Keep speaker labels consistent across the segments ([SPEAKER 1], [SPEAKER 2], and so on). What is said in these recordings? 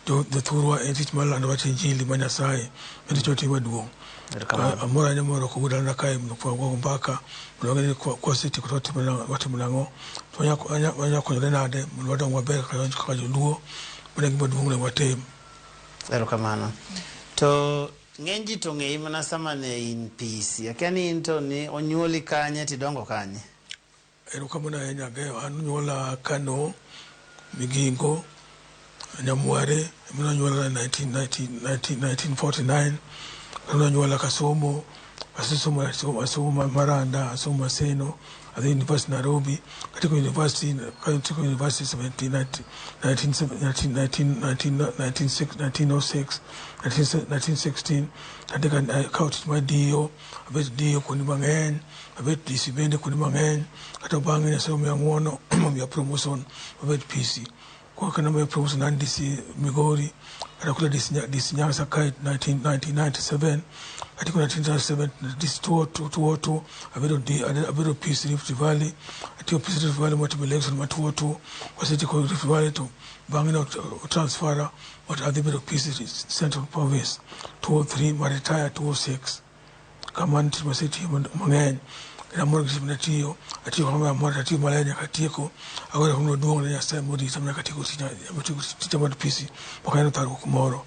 [SPEAKER 1] Jothurwa en tich mar lando wach injili mar Nyasaye, en tich matin maduong'. Amor ahinya mondo kowuok dalana kae mondo wago mbaka mondo wang'e ni kwasetieko to watimo nang'o, to wanyalo konyore nade mondo wadong maber kaka joluo. Mano e gima duong' onego watim.
[SPEAKER 2] Erokamano. To ng'eny ji to ong'eyi mana sama ne in PC. Akia ni in to ni onyuoli kanye tidongo kanye?
[SPEAKER 1] Erokamano ahinya Ageyo. An onyuola Kano, Migingo, Nyamware, ema nonyuola 1949. Kendo nonyuola kasomo, asesomo asomo Maranda, asomo Maseno, adhi University Nairobi. Katieko university, katieko university 17, 1906, 1916, andika akawo tich mar DO, abet DO kuonde mang'eny. Abet DC bende kuonde mang'eny kata bang'e Nyasaye omiya ng'uono omiya promotion mabet PC. Koro kane omiya promotion an DC Migori kata koro DC, DC Nyanza kae 1997 atieko 1997 DC 202 abedo abedo PC Rift Valley atiyo PC Rift Valley matimo election ma 202 wasetieko Rift Valley to bang'e no transfera but adhi bedo PC Central Province 203 ma retire 206. Kamano tich masetiyo mang'eny kendo amor gi tich mane atiyo, atiyo kamoro amora to atiyo maler nyaka atieko. Agoyo erokamano maduong' ne Nyasaye morita nyaka atieko tija mar PC pok aneno thagruok moro.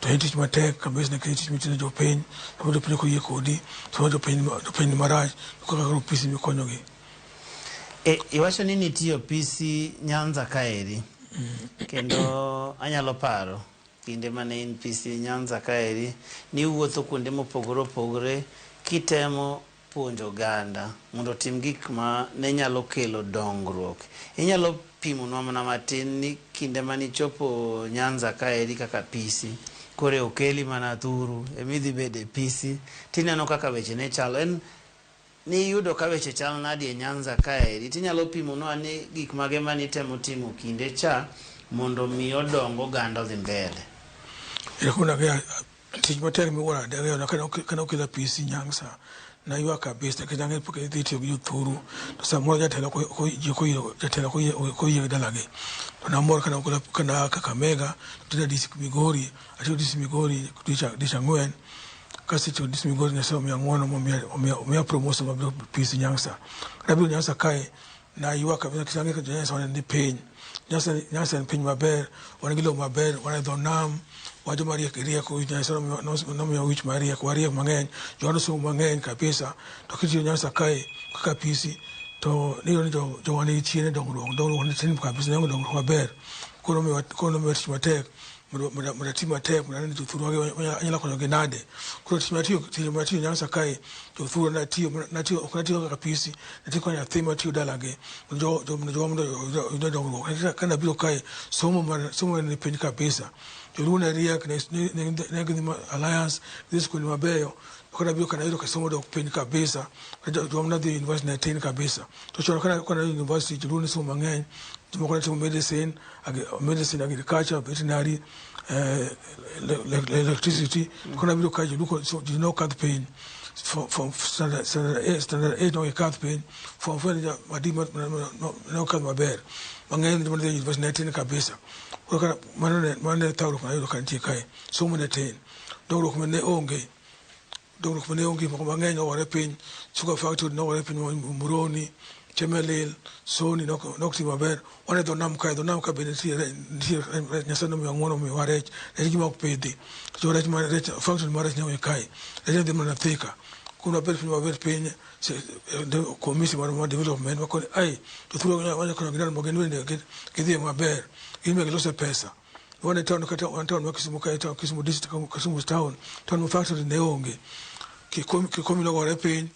[SPEAKER 1] To en tich matek kabisa nikech tich mitiyo ne jopiny, samoro jopiny ok oyie kodi, samoro jopiny ni marach to kaka koro PC mikonyogi.
[SPEAKER 2] E, iwacho ni nitiyo PC Nyanza kaeri kendo anyalo paro Kinde mane in PC Nyanza kaeri, niwuotho kuonde mopogore opogore kitemo puonjo oganda mondo otim gik ma ne nyalo kelo dongruok. Inyalo pimonwa mana matin ni kinde mane ichopo Nyanza kaeri kaka PC, koro okeli mana thuru emidhi bede PC, tineno kaka weche ne chalo. En Niyudo ka weche chal nadi e Nyanza kaeri? Tinyalo pimonwa ni gik mage mane itemo timo kinde cha mondo mi odong oganda odhi mbele?
[SPEAKER 1] Tich matek miwuoro adeyo kane okela PC Nyanza naywak kabisa nikech nang'eyo pok idhi tiyo gi jothuru to samoro jatelo jatelo ok oyie gi dalagi. To namor kane okola kane aa Kakamega to tera DC Migori, atiyo DC Migori dweche ang'wen. Kasetiyo DC Migori Nyasaye omiya ng'uono momiya promotion mabiro PC Nyanza. Kane abiro Nyanza kae naywak kabisa nikech ang'eyo ka jo Nyanza ni piny. Nyanza en piny maber, wan gi lowo maber, wan e dho nam, wan joma riek riek, Nyasaye nomiyowa wich mariek, wariek mang'eny, jowa nosomo mang'eny kabisa. To kitiyo Nyanza kae kaka PC to iyudo ni jowa ni chien e dongruok, dongruok ni tin kabisa, ne onge dongruok maber. Koro nomiwa tich matek mondo ati matek mondo ane ni jothurwa anyalo konyogi nade. Koro tich matiyo tich matiyo Nyanza kae jothurwa natiyo natiyo ok natiyo kaka PC natiyo kaka nyathi matiyo dalagi mondo jowa mondo oyud dongruok. Kane abiro kae somo mar somo ne ni piny kabisa. Joluo ne riek ne gidhi Alliance gidhi skunde mabeyo. To kane abiro ka nayudo ka somo odok piny kabisa. Joma nodhi university ne tin kabisa. To chon kane adhi university joluo ne somo mang'eny. Jomoko ne timo medicine, medicine, agriculture, veterinary, electricity. Kane abiro kae joluo ji ne ok kadh piny. From standard 8 standard 8 ne ok gikadh piny. Form 4 adi ne ok kadh maber. Mang'eny joma ne dhi university ne tin kabisa. Koro mano ne thagruok manayudo ka nitie kae. Somo ne tin. Dongruok ne onge. Dongruok mane onge moko mang'eny nogore piny. Sugar factory nogore piny Muhoroni, Chemelil, Sony nok timo maber. Wan e dho nam kae, dho nam ka bende nitie Nyasaye nomiyowa ng'uono omiyowa rech. Rech gima ok pidhi. To rech mar rech factory mar rech ne onge kae. Rech ne dhi mana Thika. Koro wabet piny wabet piny committee mar development wakoni ai jothurwa wanyalo konyogi nade mondo gin bende gidhi maber. Gin be gilose pesa. Wan e town kata wan town ma Kisumu kae town Kisumu district Kisumu town town ma factory ne onge. Kikomi nogore piny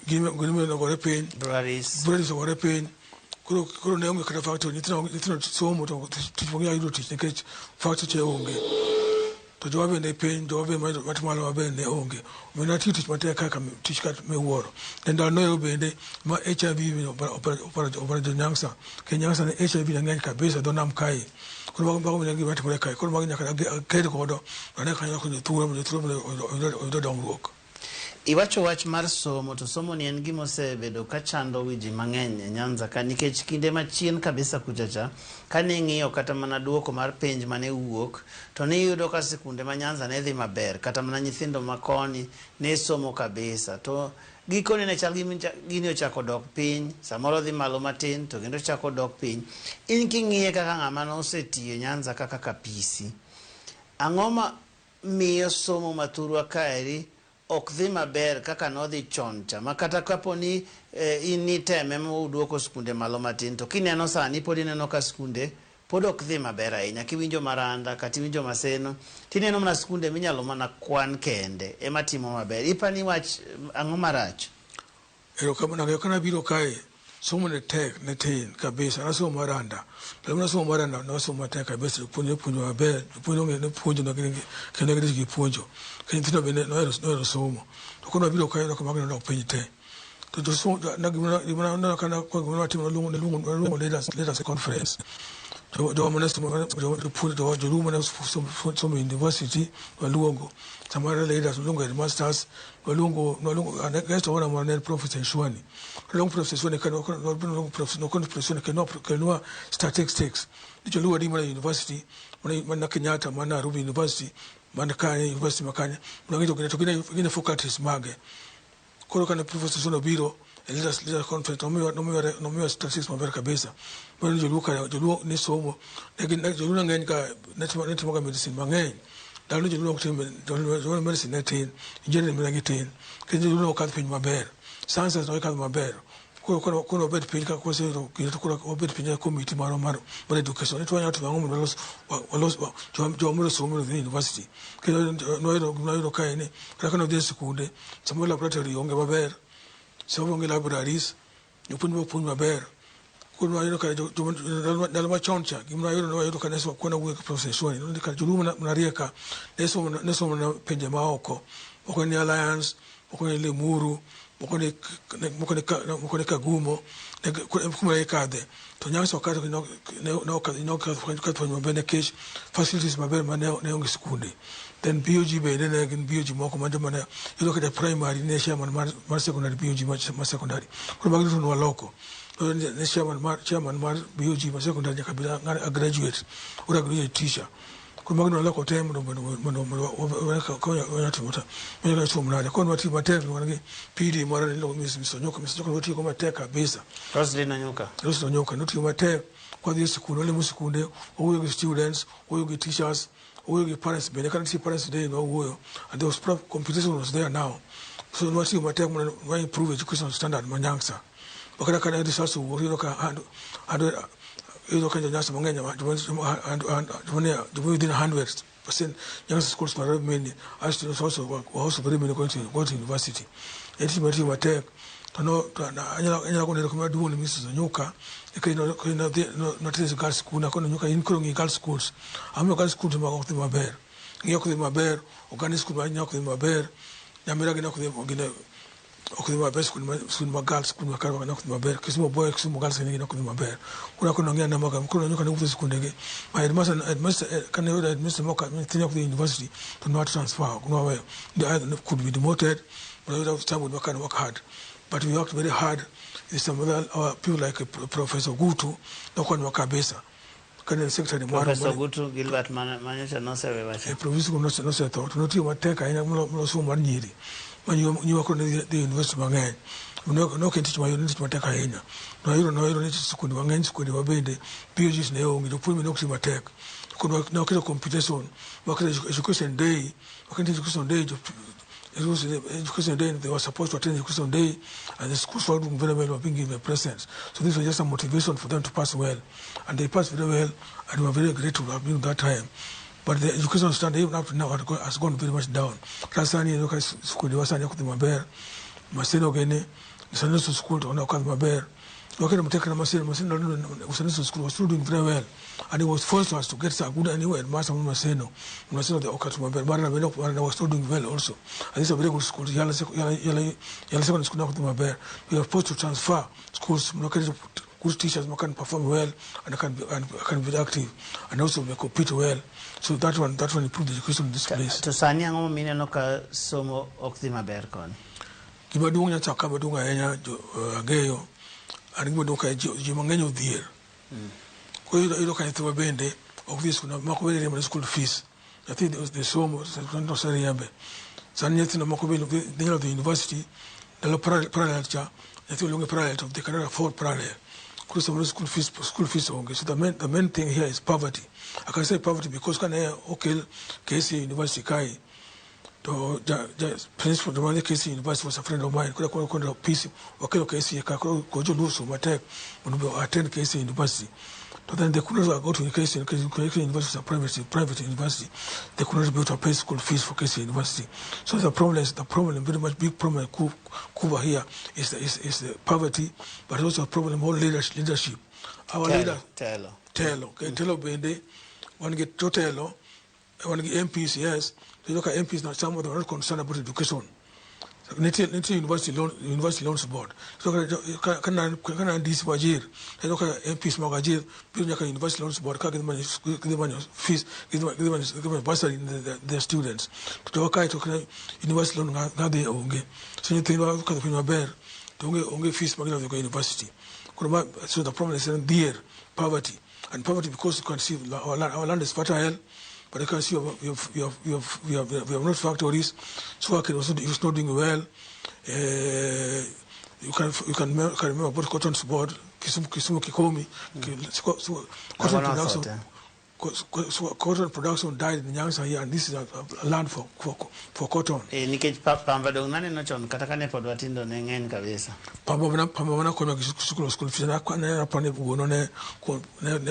[SPEAKER 1] gini nogore piny.
[SPEAKER 2] Breweries.
[SPEAKER 1] Breweries ogore piny. Koro koro ne onge kata factory nyithindo somo to tich ok nyal yudo tich nikech factory cha onge. To jowa bende piny jowa bende matimo maber ne onge. Omiyo natiyo tich matek kaka tich miwuoro. E ndalo ero bende ma HIV oparo jo Nyanza. Ke Nyanza ne HIV ne ng'eny kabisa dho nam kae. Koro mago mago gima timore kae. Koro mago nyaka aked godo ane ka anyalo konyo jothurwa mondo jothurwa mondo oyud dongruok.
[SPEAKER 2] Iwacho wach mar somo, to somo ni en gima osebedo ka chando wi ji mang'eny e Nyanza ka, nikech kinde machien kabisa kucha cha kane ing'iyo kata mana duoko mar penj mane wuok, to niyudo ka sikunde ma Nyanza ne dhi maber, kata mana nyithindo ma koni ne somo kabisa. To gikone ne chal gini ochako dok piny, samoro dhi malo matin to kendo chako dok piny. In king'iye kaka ng'ama nosetiyo e Nyanza ka kaka PC, ang'o ma miyo somo ma thurwa kaeri ok dhi maber kaka nodhi chon cha, ma kata kapo ni in niteme muduoko skunde malo matin, to kineno sani pod ineno ka skunde pod ok dhi maber ahinya? Kiwinjo Maranda kata iwinjo Maseno, tineno mana skunde minyalo mana kwan kende ema timo maber. Ipani wach ang'o marach?
[SPEAKER 1] Erokamano. Ang'eyo kana biro kae, somo ne tek, ne tin kabisa. Nasomo Maranda. Ndalo nasomo Maranda, nasomo matek kabisa. Jopuonj ne puonjo maber, jopuonj ne puonjo kendo ne gidich gi puonjo. Kendo nyithindo be nohero somo. To koro nabiro kae, neno ka magi nodok piny te. To josomo gima neno ka gima watimo, naluongo leaders conference. Joma ne somo, jopuonj, joluo mane somo university waluongo. Samoro leaders waluongo, headmasters waluongo, guest of honor moro ne en Professor Eswani. Waluongo Professor Eswani kendo waluongo Professor nokono Professor Eswani kelnwa statistics. Ni joluo adi mana university, mana Kenyatta, mana Nairobi University, mana kanye university makanye. Mondo ng'e to gin e faculties mage. Koro kane Professor Eswani obiro e leaders conference, nomiwa statistics maber kabisa. Mano ni joluo ka joluo ne somo, ne gin joluo ne ng'eny ka ne timo ga medicine mang'eny. Ndalo ni joluo ok tim joluo medicine ne tin, engineering ne gitin. Kendo joluo ne okadh piny maber. Sciences ne okadho maber. Koro wabet piny ka kwaseyudo gino, to koro wabet piny e committee marwa mar education. Ni to wanyalo timo ang'o mondo walos joma mondo somo mondo odhi e university. Kendo nwayudo kae ni kata ka nwadhi e sikunde, samoro laboratory onge maber, samoro onge libraries, jopuonj ok puonj maber. Koro nwayudo ka ndalo machon cha, gima nwayudo ka ne kwana wuoyo gi Professor Eswani, noyudo ka joluo mana ka ne somo mana pinje maoko. Moko ni Alliance, moko ni Limuru, moko ni Kagumo, kuma ne ikadhe. To Nyanza ok ne ok puonj maber nikech facilities maber mane ne onge sikunde. Then BOG bende ne gin BOG moko ma joma ne yudo kata primary ne chairman mar secondary, BOG mar secondary. Koro magi duto nwaloko. Ne chairman mar BOG mar secondary nyaka bed a graduate or a graduate teacher. Koro magi nwaloko te mondo wanyalo timo nade. Koro nwatiyo matek wan gi PD moro ni Mr. Onyuka. Mr. Onyuka notiyo go matek kabisa.
[SPEAKER 2] Roslyn Onyuka.
[SPEAKER 1] Roslyn Onyuka notiyo matek. Kwadhi e sikul, walimo sikunde, wawuoyo gi students, wawuoyo gi teachers, wawuoyo gi parents bende. Kata nitie parents day nwawuoyo, and there was competition was there now. So nwatiyo matek mondo wa improve education standard ma Nyanza. Makata kane results owuok, iyudo ka iyudo ka jo-Nyanza mang'eny, joma within 100% Nyanza schools were very many, our students also were also very many going to university. En tich matiyo matek. To no to anyalo gone erokamano maduong' ne Mrs. Onyuka nikech nodhi notero girls school. Nakono Onyuka, in koro ng'i girls schools. Ang'o girls schools ma ok dhi maber? Ng'i ok dhi maber, Oganda school ma ok dhi maber, Nyamira gini ok dhi gini ok dhi maber, school ma girls, school ma kar ok dhi maber, Kisumu boy, Kisumu girls gini ok dhi maber. Koro akono ng'i ane maga, koro Onyuka ne wuotho e sikunde gi. Ma headmaster kane oyudo headmaster moko nyithindo ok dhi university, to nwa transfer, nwaweyo. They either could be demoted, but somebody can work hard. But we worked very hard. Some other our people like Professor Gutu nokonyowa kabisa. Kane secretary
[SPEAKER 2] marwa Professor Gutu Gilbert manyocha nosewe wacha.
[SPEAKER 1] Professor Gutu nosetho, to notiyo matek ahinya molo somo mar nyiri. Ma nyiwa koro ne dhi university mang'eny. Ne ok en tich mayot, ne en tich matek ahinya. Nwayudo ni sikunde mang'eny, sikunde ma bende PhDs ne onge, jopuonj bende ok ti matek. Koro ne waketo competition, waketo education day, waketo education day, education day, they were supposed to attend education day, and the schools were doing very well, were being given presents. So this was just a motivation for them to pass well. And they passed very well, and we were very grateful to have been that time. But the education standard, even up to now, has gone very much down. Sani, ka skunde wasani ok dhi maber, Maseno gene, Saniso school to ok dhi maber. Waketo matek na Maseno, Saniso school was still doing very well. And it was forced us to get a good anyway, Master Maseno. Maseno the Okat maber, Marana was still doing well also. And this is a very good school. Yala Secondary School ok dhi maber. We are forced to transfer schools. good teachers who can perform well and can be active and also may compete well. So that one improved the education in this place.
[SPEAKER 2] To sani ang'o mineno ka somo ok dhi maber koni?
[SPEAKER 1] Gima duong' nyacha ka maduong' ahinya ang'eyo an gima duong' ka ji mang'eny odhier. Koro iyudo ka nyithiwa bende ok dhi skul, moko bende riembo school fees. Nyathi dhi somo oseriembe. Sani nyithindo moko bende nyalo dhi university ndalo parallel cha nyathi oluonge parallel to they cannot afford parallel. Koro samoro school fees onge. So the main thing here is poverty. I can say poverty because kane okel KCA University kae to principal joma ne KCA University was a friend of mine. Koro koro PC wakelo KCA ka koro joluo matek mondo attend KCA University. But then they could not go to KCA. KCA University was a private university. They could not be able to pay school fees for KCA University. So the problem, very much big problem Kuba here is the poverty, but also a problem of leadership. Our leader, Telo. Okay, Telo bende, one get to Telo, one get MPs, yes. They look at MPs now, some of them are not concerned about education. Nitie University Loans Board. So can DC Wajir, they look at MPs mag Wajir, biro nyaka University Loans Board, ka gidhi manyo fees, gidhi manyo bursary their students. To kae to university loan ng'adhi onge. So nyithindo okadho piny maber, to onge fees mag dhi university. So the problem is there, poverty. And poverty because you can see our land is fertile, but you can see we have not factories. Sugarcane also is not doing well. You can remember about cotton board, Kisumu Kikomi, cotton production. Cotton production died in Nyanza here, and this is a land for cotton.
[SPEAKER 2] Nikech pamba dong naneno chon kata kane pod watindo ne ng'eny kabisa.
[SPEAKER 1] Pamba mana konyo school fees na pane wuono ne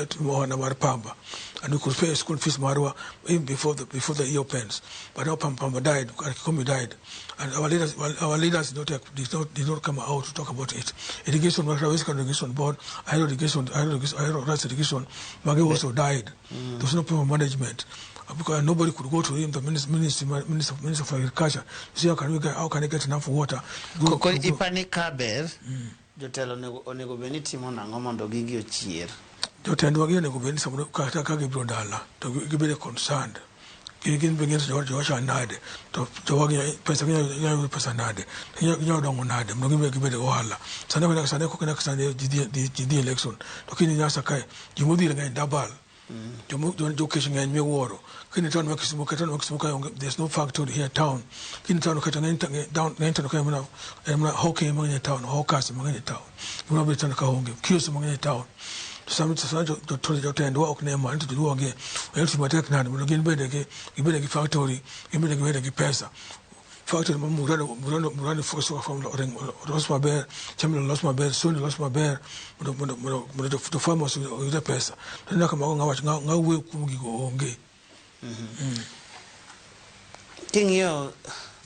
[SPEAKER 1] timo ohala mar pamba, and we could pay school fees marwa even before the year opens. But now pamba died, Kikomi died, and our leaders did not come out to talk about it. Irrigation, Irrigation Board, Ahero irrigation, Ahero rice irrigation, Mage also died. There was no proper management because nobody could go to him, the minister of agriculture. You see, how can he get enough water?
[SPEAKER 2] Ipani kaber, jotelo onego bed ni timo nang'o mondo gigi ochier?
[SPEAKER 1] Jotendwa gi onego bed ni samoro kata ka gibiro dala to gibedo concerned. Gin be gin jowacho nade, to jowagi pesa ginyalo yudo pesa nade, ginyalo dongo nade mondo gibed gibed ohala. Sani koka sani ji dhi election to kiny Nyanza kae ji modhier ng'eny dabal. Jokech ng'eny miwuoro. Kiny town ma Kisumu kae there's no factory here town. Kiny town kata ng'eny town kae mana hawking mang'eny e town, hawkers mang'eny e town. Gimoro be town ka onge, kiosk mang'eny e town. Sama jotendwa ok ne mano to joluo gi onyalo timo matek nade mondo gin bende gibed gi factory, gibed gi pesa. Factory ma Murano focus from los maber, Chamilo los maber, Sony los maber, mondo to farmers oyud pesa. To ineno ka mago ng'a wuoyo kuom gigo onge.
[SPEAKER 2] King'iyo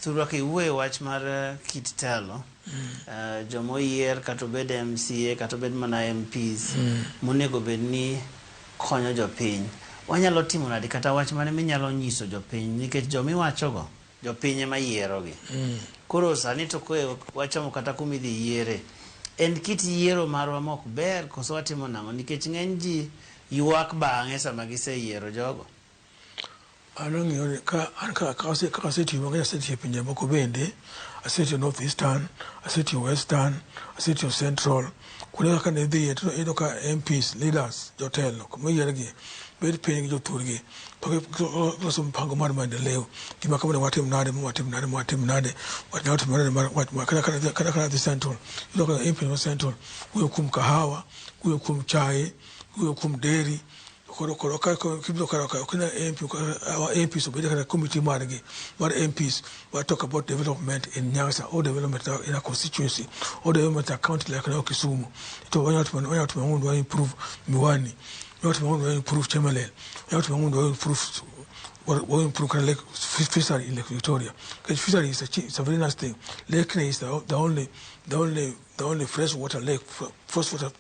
[SPEAKER 2] thurwa kiwuoyo wach mar kit telo, jomoyier kata obed MCA kata obed mana MPs monego bed ni konyo jopiny, wanyalo timo nade kata wach mane minyalo nyiso jopiny nikech jomiwachogo jopiny ema yierogi. Koro sani to wachomo kata kumidhi yiere, en kit yiero marwa mok ber koso watimo nang'o nikech ng'eny ji ywak bang'e sama giseyiero jogo?
[SPEAKER 1] An ang'eyo ka an kaka asetiyo mang'eny, asetiyo e pinje moko bende, asetiyo North Eastern, asetiyo Western, asetiyo Central. Kuonde kaka ne dhiye to iyudo ka MPs, leaders, jotelo moyiergi bet piny gi jothurgi to giloso mpango mar maendeleo. Gima kama watim nade, watim nade, watim nade, wanyalo timo nade kata kana dhi Central. Iyudo ka MP ma Central wuoyo kuom kahawa, wuoyo kuom chae, wuoyo kuom dairy. Koro ka kibiro kar ka ok MP, our MPs obed kata committee margi mar MPs wa talk about development in Nyanza or development in a constituency or development in a county like now Kisumu. To wanyalo timo mondo wa improve Miwani, wanyalo timo mondo wa improve Chemelil, wanyalo timo mondo wa improve kind of lake fishery in Lake Victoria. Because fishery is a very nice thing. Lake is the only freshwater lake, freshwater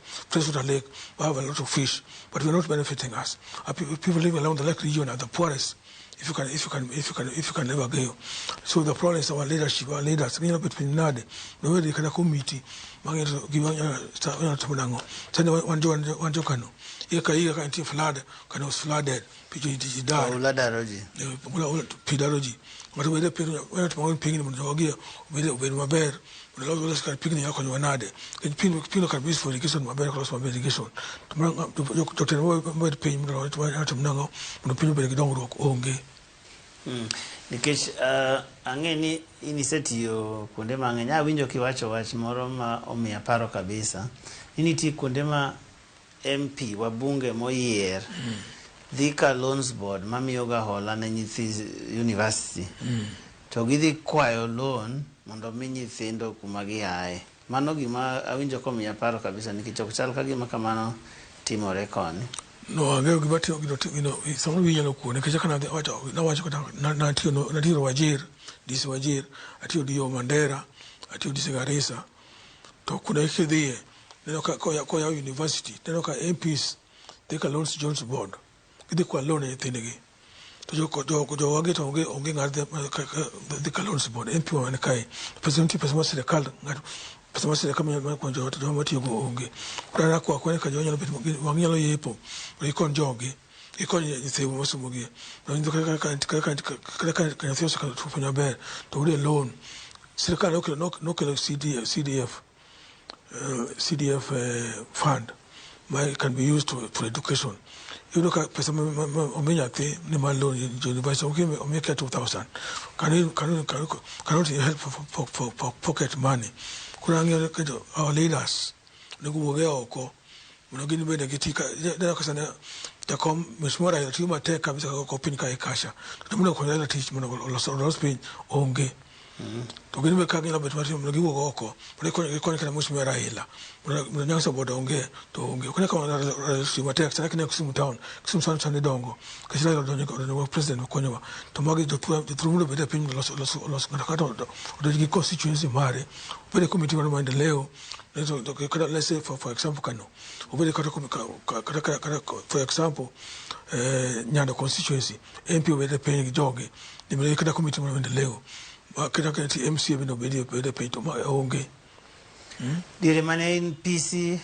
[SPEAKER 1] lake. We have a lot of fish, but we're not benefiting us. People living along the lake region are the poorest If you can, if you can, if you can, if you can never go. So the problem is our leadership, our leaders. Ginyalo bet piny nade, noweri kata committee mang'eyo gima nyalo timo nang'o. Sani wan jo Kano. Higa ka higa ka nitie flood, Kano was flooded, pi ji dar.
[SPEAKER 2] Oula daro ji.
[SPEAKER 1] Pi daro ji. Ng'ato bede piny, wanyalo timo ang'o pigni mondo jogi obed maber, mondo los kar pigni nyalo konyowa nade. Nikech pigno can be used for irrigation maber, kolos maber irrigation. To jotelo mabed piny mondo wanyalo timo nang'o mondo piny obed gi dongruok onge.
[SPEAKER 2] Nikech ang'e ni in isetiyo kuonde mang'eny, awinjo kiwacho wach moro ma omiya paro kabisa, ni nitie kuonde ma MP wabunge moyier dhi ka loans board mamiyoga hola ne nyithi university to gidhi kwayo loan mondo mi nyithindo kuma giaye. Mano gima awinjo komiya paro kabisa nikech ok chal ka gima kamano timore koni.
[SPEAKER 1] No, ang'eyo gima timo gino, gino samoro wiyi nyalo kuot nikech kaka nawacho kata natiyo Wajir, DC Wajir, atiyo DO Mandera, atiyo DC Garissa. To kuonde kidhiye, neno ka koyaw university, neno ka MPs dhi ka loans Jones board, gidhi kwa loan ne nyithindgi. To jowagi to onge ng'at dhi ka loans board, MP wa man kae. Pesa nitie pesa mar sirikal, ng'ato pesa mar sirikal manyalo konyo jowa joma tiyogo onge. Koro an akwa akwa ni ka jowa nyalo bet wang' nyalo yepo mondo gikony jogi, gikony nyithiwa masomo gi. Kaka nyathi osekalo puonj maber to oyudo loan. Sirikal nokelo CDF, CDF fund ma can be used for education. Iyudo ka pesa ma omi nyathi ni mar loan university omiye kia 2000 cannot help for pocket money. Koro ang'iyo ni our leaders onego wuog e oko mondo gin bende giti ka ineno ka sani jakom Mheshimiwa Raila tiyo matek kabisa ko piny kae kacha. To joma onego okony Raila tich mondo olos piny onge. To gin be ka ginyalo bet matin mondo giwuog oko mondo gikony kata Mheshimiwa Raila mondo Nyanza board onge to onge. Ok ne ka Raila tiyo matek sani kineno Kisumu town, Kisumu town sani dongo nikech Raila odonjo president okonyowa. To magi jothuru mondo obed e piny mondo olos ng'ato ka ng'ato odonj gi constituency mare. Obed e committee mar maendeleo. Let's say for example Kano. Obed kata for example Nyando constituency MP obed e piny gi jogi. Kata committee mar maendeleo. Kata ka nitie MCA bende obed e piny to ma onge.
[SPEAKER 2] Diere mane in PC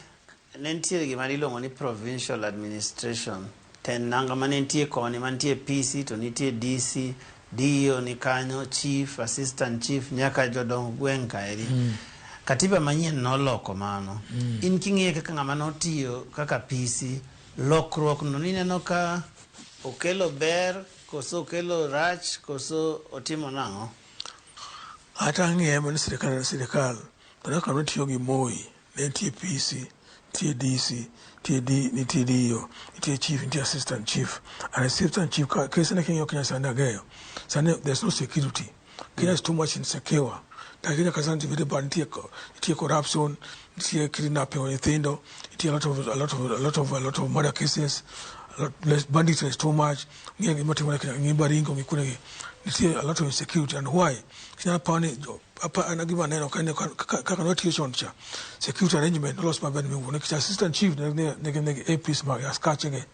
[SPEAKER 2] ne nitiere gima iluongo ni provincial administration. Ten nanga mane nitie koni mantie PC to nitie DC, DO ni kanyo, chief, assistant chief nyaka jodong gweng' kaeri. Katiba manyien noloko mano. In king'iye kaka ng'ama notiyo kaka PC, lokruok no nineno ka okelo ber koso okelo rach koso otimo nang'o?
[SPEAKER 1] Ata ang'iye mana sirikal en sirikal. To kaka notiyo gi Moi, ne nitie PC, nitie DC, nitie D, nitie DO, nitie chief, nitie assistant chief. And assistant chief, ka sani king'iyo Kenya sani ageyo, sani there's no security. Kenya is too much insecure. Kenya ka sani very bad, nitie corruption, nitie kidnapping of nyithindo, nitie a lot of murder cases, a lot, less banditry is too much. Ng'iyo gima timore Kenya, ng'i Baringo, ng'i kuonde gi. Nitie a lot of insecurity and why? Kenya apani apa an gima aneno ka kaka notiyo chon cha security arrangement nolos maber miwuoro nikech assistant chief ne nigi APs mag askache ge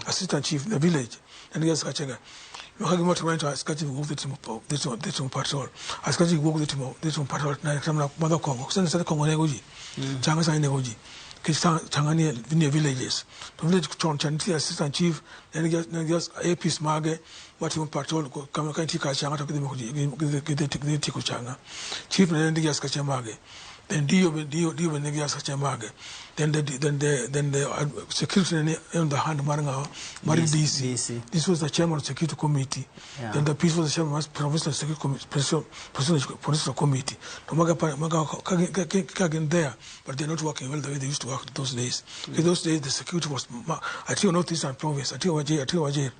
[SPEAKER 1] assistant chief in the village ne nigi askache ge maka gima timore to askache wuok dhi timo patrol, askache wuok dhi timo patrol na kata mana madho kong'o sani sani kong'o nego ji, changa sani nego ji nikech changa nie villages to village chon cha nitie assistant chief ne nigi APs mage matimo patrol kama ka nitie kar changa to gidhi mako ji gidhi tieko changa. Chief ne nigi askache mage, then DO be nigi askache mage, then the security ne on the hand mar ng'awa mar DC.
[SPEAKER 2] DC.
[SPEAKER 1] This was the chairman of security committee. Then the peace was the chairman of provincial security committee, provincial committee. To maga ka gin there, but they're not working well the way they used to work those days. In those days the security was atiyo North Eastern Province, atiyo Wajir, atiyo Wajir.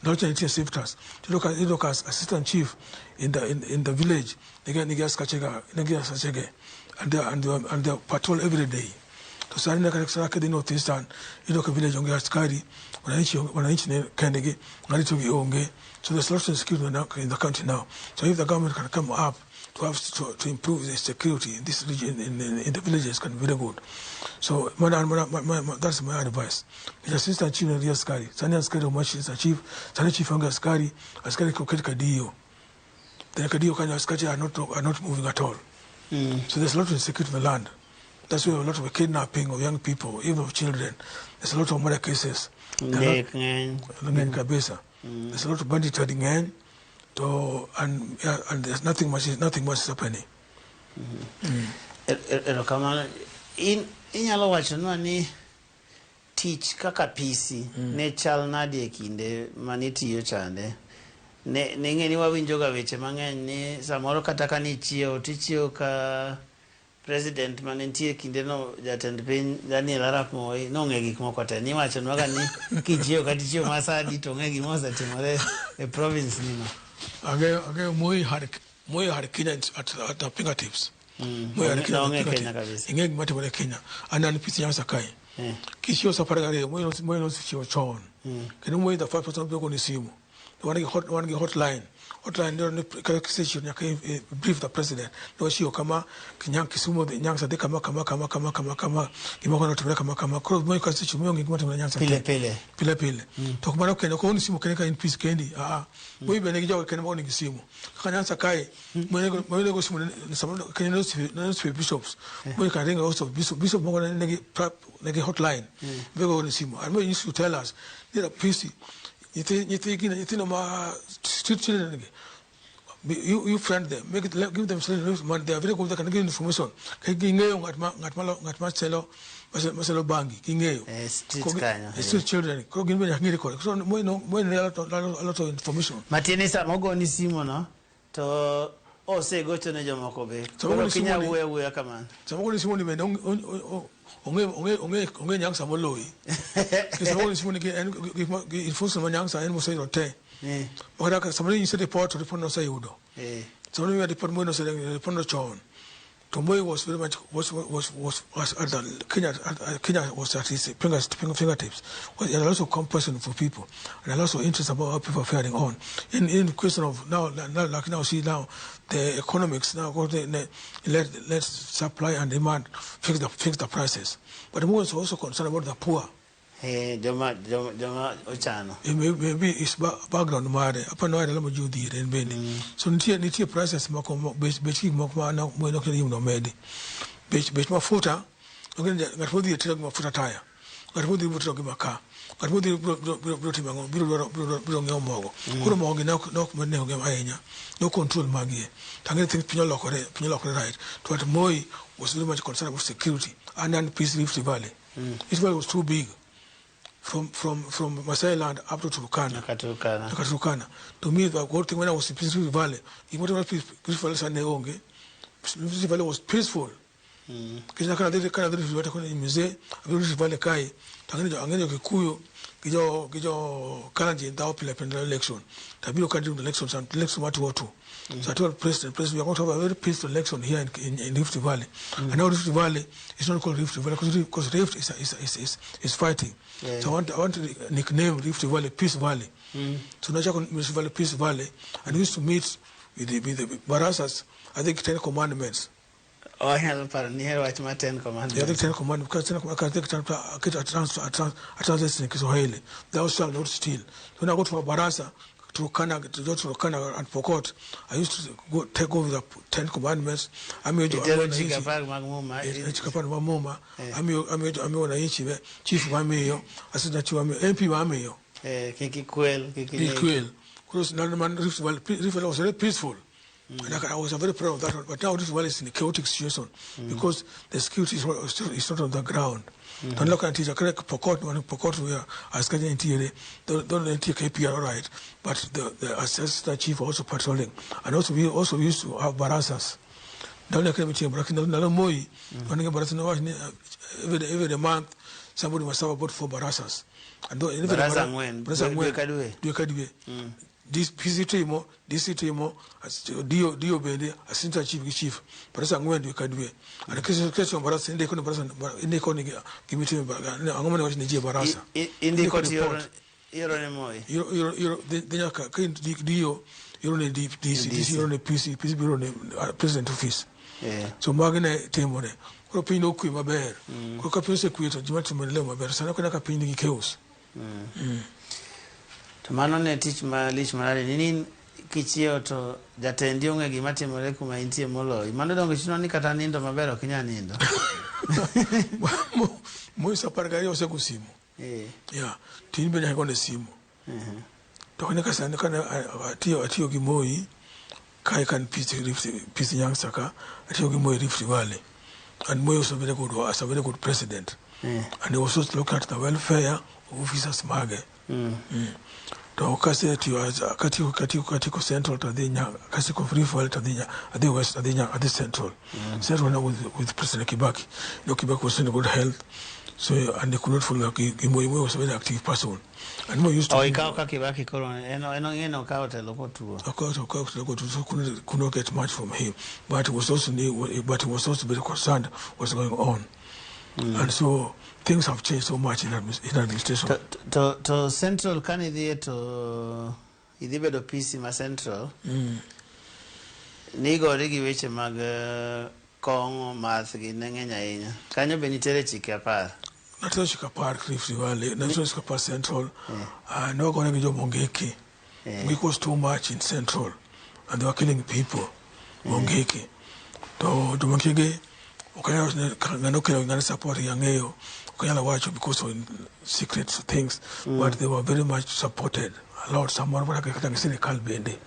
[SPEAKER 1] Not nitie shifters. Iyudo ka assistant chief in the village nigi askache ga nigi askache ge and they patrol every day. To sani kata sani kidhi North Eastern iyudo ka village onge askari, wananchi ne kendgi, ng'arito gi onge. So there's lots of insecurity in the country now. So if the government can come up to have to improve the security in this region, in the villages can be very good. So that's my advice. The assistant chief ni askari. Sani askari umachi assistant chief, sani chief onge askari, askari koketi kadiyo. The kadiyo kanyo askari are not moving at all. So there's a lot of insecurity in the land. That's why a lot of kidnapping of young people, even of children. There's a lot of murder cases. There are
[SPEAKER 2] Nek ng'eny.
[SPEAKER 1] Ng'eny kabisa. There's a lot of banditry ng'eny. To, and, yeah, and there's nothing much is happening.
[SPEAKER 2] Erokamano. In inyalo wachonwa ni tich kaka PC ne chal nadi e kinde manitiyo chande? Ne ng'e ni wawinjoga weche mang'eny ni samoro kata ka nichiewo tichiewo ka president mane nitie kindeno, jatend piny Daniel Arap Moi, nong'e gik moko te. Niwachonwaga ni kichiewo kata ichiewo ma sa adi to ong'e gima osetimore e province nino.
[SPEAKER 1] Ang'eyo Moi had Kenya at the fingertips. Moi had Kenya at
[SPEAKER 2] Nong'e
[SPEAKER 1] the
[SPEAKER 2] Kenya
[SPEAKER 1] fingertips.
[SPEAKER 2] Kabisa.
[SPEAKER 1] Ing'e gima timore Kenya. An an PC Nyanza kae. Kichiewo sa 12, Moi nosechiwo chon. Kendo Moi the first person biro goni simu. Wan gi hotline. Hotline ndio ni kata kisechiwo nyaka brief the president. Nochiwo kama Kinyang Kisumu dhi Nyanza dhi kama kama kama kama kama kama gimoko notimore kama kama. Koro Moi kasechiwo, Moi ong'e gima timore Nyanza
[SPEAKER 2] Pile
[SPEAKER 1] te.
[SPEAKER 2] pile.
[SPEAKER 1] Pile pile. To mano kendo ok ogoni simu kende ka in PC kendi. Ah, Moi be nigi joge kende ma goni gi simu. Kaka Nyanza kae, Moi nego simu ne samoro Kenya ne bishops. Moi can ring also bishop, bishop moko ne nigi hotline. Be goni simu. And Moi used to tell us, ni PC nyithi gina nyithindo ma street children gi, you friend them, make it, give them some money. They are very good. They can give information. Ka ging'eyo ng'at ma selo bangi, ging'eyo.
[SPEAKER 2] Street
[SPEAKER 1] Koro
[SPEAKER 2] kanyo,
[SPEAKER 1] street children. Koro gin be nyaka ng'ere kode. So Moi no Moi ne a lot of information.
[SPEAKER 2] Matiende sama ogoni simu no to osegocho ne jomoko be.
[SPEAKER 1] Sama
[SPEAKER 2] Koro
[SPEAKER 1] ogoni
[SPEAKER 2] ok inyal
[SPEAKER 1] simu ni-
[SPEAKER 2] wuoyo awuoya kamano.
[SPEAKER 1] Sama ogoni simu ni bende ong'e Nyanza moloyi. Sama ogoni simu ni en gi information ma Nyanza en moseyudo te. Makata sama inyise report, to report noseyudo. Sama imiya report, Moi noseyudo report no chon. To Moi was very much was at the Kenya at, Kenya was at his fingertips. Well, he had a lot of compassion for people and a lot of interest about how people are faring on. In question of now, like now, see now the economics now go the, let supply and demand fix the prices. But Moi was also concerned about the poor.
[SPEAKER 2] Joma ochano.
[SPEAKER 1] Maybe his background mare apa no era lamo ji odhier en bende. So nitie prices moko bech gik moko ma Moi nok nyal nomedi bech mafuta. Ok ni ng'at modhier tiyo gi mafuta taya, ng'at modhier biro tiyo gi makaa, ng'at modhier biro timo ang'o, biro dwaro biro ng'iewo mogo. Koro mogo gi ne ok med nengo gi ahinya, no control magie. To ang'e ni piny olokore, right? To at Moi was very much concerned about security and peace. Rift Valley, Rift Valley was too big, from Masai land up to Turkana.
[SPEAKER 2] Nyaka Turkana.
[SPEAKER 1] Nyaka Turkana. To me, the good thing when I was in Rift Valley, gimoro Rift Valley sani onge. Rift Valley was peaceful. Kisha kana dhi Rift Valley koni mzee, Rift Valley kae, to ang'e jo Kikuyu gi jo Kalenjin dhawo pile pile election. To abiro ka during the elections and election mar 2002. So I told President, we are going to have a very peaceful election here in Rift Valley. And now Rift Valley is not called Rift Valley because Rift is fighting. So I want to nickname Rift Valley Peace Valley. So now Rift Valley Peace Valley, and we used to meet with the barazas, I think 10 Commandments.
[SPEAKER 2] Anyalo paro ni ihero wach mar Ten
[SPEAKER 1] Yeah, I think
[SPEAKER 2] Commandments.
[SPEAKER 1] 10 Commandments, because 10 Commandments, I think I translate in Kiswahili. Thou shalt not steal. When I go to a baraza, Turkana, to go to Turkana and Pokot, I used to go take over the 10 Commandments.
[SPEAKER 2] Itero chike apar mag Muma.
[SPEAKER 1] Chike apar mag Muma, amiyo wananchi, chief wamiyo, assistant chief wamiyo, MP wamiyo.
[SPEAKER 2] Kik ikwel, kik ineg.
[SPEAKER 1] Ikwel. Because Rift Valley was very peaceful. And I was very proud of that one. But now Rift Valley is in a chaotic situation because the security is not on the ground. To look at it, Pokot, when Pokot we are askari nitiere, don't nitie KPR, all right, but the assistant chief also patrolling. And also we also used to have barazas. Ndalo kile mitie lakini ndalo Moi, wanenge baraza na wani every month somebody must have about four barazas. And every
[SPEAKER 2] Baraza ang'wen,
[SPEAKER 1] baraza
[SPEAKER 2] dwe
[SPEAKER 1] ang'wen.
[SPEAKER 2] ka dwe.
[SPEAKER 1] Dwe ka dwe. This PC timo, DC timo, DO bende, assistant chief gi chief. Baraza ang'wen dwe ka dwe. And kesi baraza indiko ni baraza indiko ni gimitimo ang'o mane wach ni ji e baraza.
[SPEAKER 2] Indiko
[SPEAKER 1] Indiko
[SPEAKER 2] to
[SPEAKER 1] report.
[SPEAKER 2] ioro ne Moi.
[SPEAKER 1] Iro dhi nyaka ka in DO yoro ne DC, DC
[SPEAKER 2] DC.
[SPEAKER 1] yoro ne PC, PC biro ne president office. So magi ne timore. Koro piny nokwe maber. Koro ka piny osekwe to ji matimo maendeleo maber. Sani ok ka piny nigi chaos.
[SPEAKER 2] To mano ne tich malich manade ni kichiewo to jatendi onge gima timore kuma intie moloyi. Mano donge chuno ni kata nindo maber ok inyal nindo.
[SPEAKER 1] Moi sa 12 osego simu. Yeah. To in be nyaka igone simu. To kane ka sani kane atiyo gi Moi kae kan PC Rift PC Nyanza ka atiyo gi Moi Rift Valley. And Moi was a very good was a very good president. And he was also looking at the welfare of officers mage. To kasetiyo katieko Central to adhi kasieko Rift Valley to adhi West adhi Central. Central now with President Kibaki. You know, Kibaki was in good health. So and he could not follow Moi. Moi was a very active person. And Moi used to
[SPEAKER 2] O ikawo ka Kibaki koro en en okawo telo kotuo.
[SPEAKER 1] Of course, so could not get much from him. But he was also very concerned what's going on. And so things have changed so much in administration.
[SPEAKER 2] To Central kane idhiye to idhi bedo PC ma Central. Nigori gi weche mag kong'o math gi ne ng'eny ahinya. Kanyo be nitiere chike 10.
[SPEAKER 1] Natero chike 10 Rift Valley, natero chike 10 Central. Ne wagore gi jo Mungiki. Mungiki was too much in Central and they were killing people. Mungiki. To jo Mungiki gi ok anyal wacho ni ng'ano kelo ng'ano support gi ang'eyo. Ok anyal wacho because of secret things, but they were very much supported a lot. Samoro kata gi sirikal bende.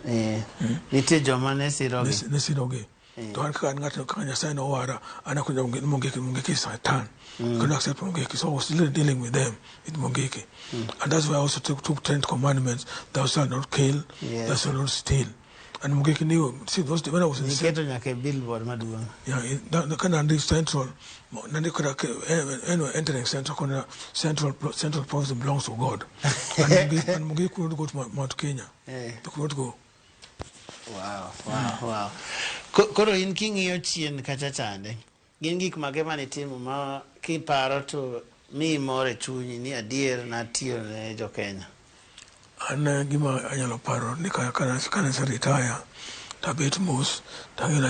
[SPEAKER 2] Nitie joma ne sirogi.
[SPEAKER 1] Ne sirogi. To an kaka an ng'ato kaka Nyasaye nowara, an akonyo Mungiki, Mungiki is Satan. Couldn't accept Mungiki. So I was really dealing with them, with Mungiki. And that's why I also took 10 commandments. Thou shalt not kill, thou shalt not steal. And Mungiki knew, see, those, when I was in
[SPEAKER 2] Niketo nyaka e billboard maduong'.
[SPEAKER 1] Yeah, kana ndi Central, nandi kora anyway, entering Central, kona Central province belongs to God. And Mungiki could not go to Mount Kenya. They could not go.
[SPEAKER 2] Wow. Koro in king'iyo chien kacha chande, gin gik mage manitimo ma kiparo to miyi mor e chunyi ni adier natiyo ne jo Kenya?
[SPEAKER 1] An gima anyalo paro ni kana ase retire to abet mos to ang'eyo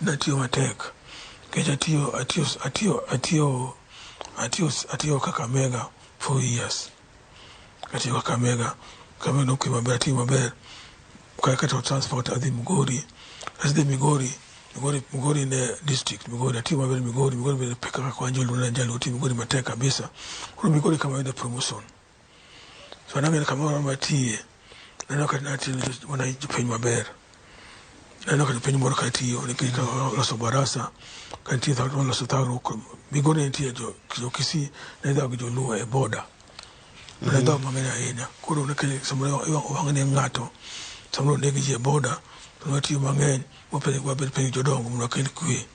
[SPEAKER 1] natiyo matek. Nikech atiyo Kakamega 4 years. Atiyo Kakamega, Kakamega nokwe maber, atiyo maber. Kata transport adhi Migori. Asedhi Migori, Migori ne district, Migori atiyo maber Migori, Migori bende pek kaka kwa Jaluo na Jaluo atiyo Migori matek kabisa. Koro Migori kama ayude promotion. So an ang'eyo ni kamoro matiye, naneno ka natiyo ne wananchi piny maber. Naneno ka piny moro katiyo, nikech ka loso barasa, ka nitie loso thagruok, Migori ne nitie jo Kisii ne dhawo gi Joluo e border. Ne dhawo mang'eny ahinya. Koro nikech samoro iwang'o ne ng'ato, samoro oneg ji e border, to nwatiyo mang'eny, wabed piny gi jodongo mondo wakel kwe.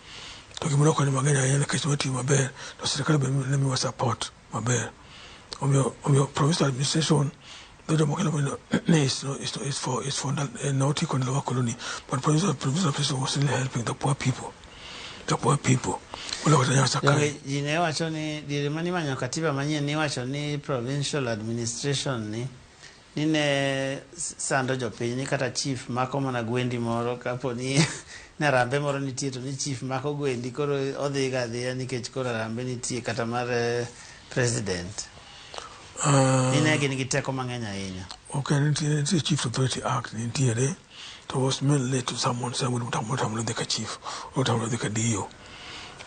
[SPEAKER 1] To gima nokonyo mang'eny ahinya nikech nwatiyo maber, to sirikal be ne miyowa support maber. Omiyo provincial administration, though jomoko ni is for notico and lower colony, but provincial administration was really helping the poor people. The poor people.
[SPEAKER 2] Ji ne wacho ni diere mane imanyo katiba manyien niwacho ni provincial administration ni ne sando jopiny ni kata chief mako mana gwendi moro kapo ni Narambe moro nitie to ni chief mako gwendi koro odhi ga adhiya nikech koro Arambe nitie kata mar president. Ni ne gin gi teko mang'eny ahinya.
[SPEAKER 1] Okay, nitie Chief Authority Act nitiere to was mainly to someone otamore dhi ka chief, otamore dhi ka DO.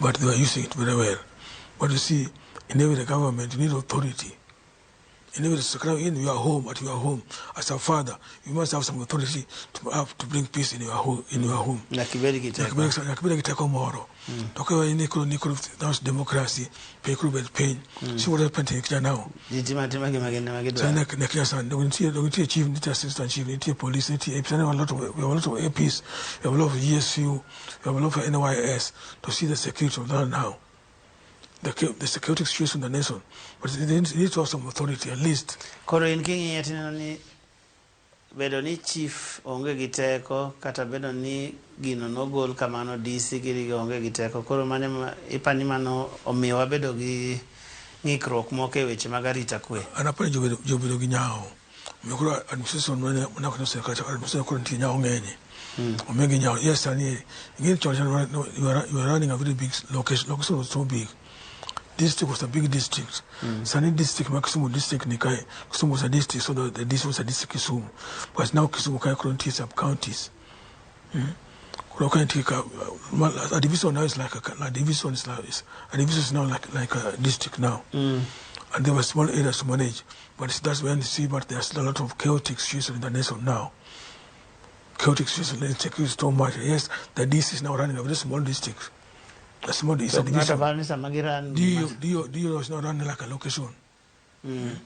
[SPEAKER 1] But they were using it very well. But you see, in every government you need authority. In every in your home, at your home, as a father, you must have some authority to bring peace in your home. In your home.
[SPEAKER 2] Nyaka ibed gi teko.
[SPEAKER 1] Nyaka ibed gi teko moro. To ka ni koro ni koro that's democracy, piny koro bed piny. See what happened in Kenya now.
[SPEAKER 2] Ji timo atima gima gin ema gidwaro.
[SPEAKER 1] So ne Kenya sani, nitie chief, nitie assistant chief, nitie police, nitie APs. We have a lot of APs, we have a lot of GSU, we have a lot of NYS to see the security of that now. The security situation in the nation, but they need to have some authority at least.
[SPEAKER 2] Koro in king'iyo tineno ni bedo ni chief onge gi teko kata bedo ni gino nogol kamano DC giri onge gi teko koro mane ipani mano omiyo wabedo gi ng'ikruok moko e weche mag arita kwe.
[SPEAKER 1] An apani jobedo gi nyawo. Omiyo koro administration mane mane sirkal administration koro nitie nyawo ng'eny. Omigi nyawo. Yes, sani ing'e chon chon you are running a very big location. Location was so big. District was a big district. Sani district ma Kisumu district ni kae. Kisumu was a district, so the district was a district Kisumu. But now Kisumu kae koro nitie sub counties. Koro ka nitie ka a division now is like a division is like is, a division is now like a district now. And there were small areas to manage. But that's when you see, but there's a lot of chaotic situation in the nation now. Chaotic situation, insecurity is so much. Yes, the DC is now running a very small district. A small is
[SPEAKER 2] To
[SPEAKER 1] a
[SPEAKER 2] ng'ato
[SPEAKER 1] division.
[SPEAKER 2] paro ni sama giran
[SPEAKER 1] DO is not running like a location. And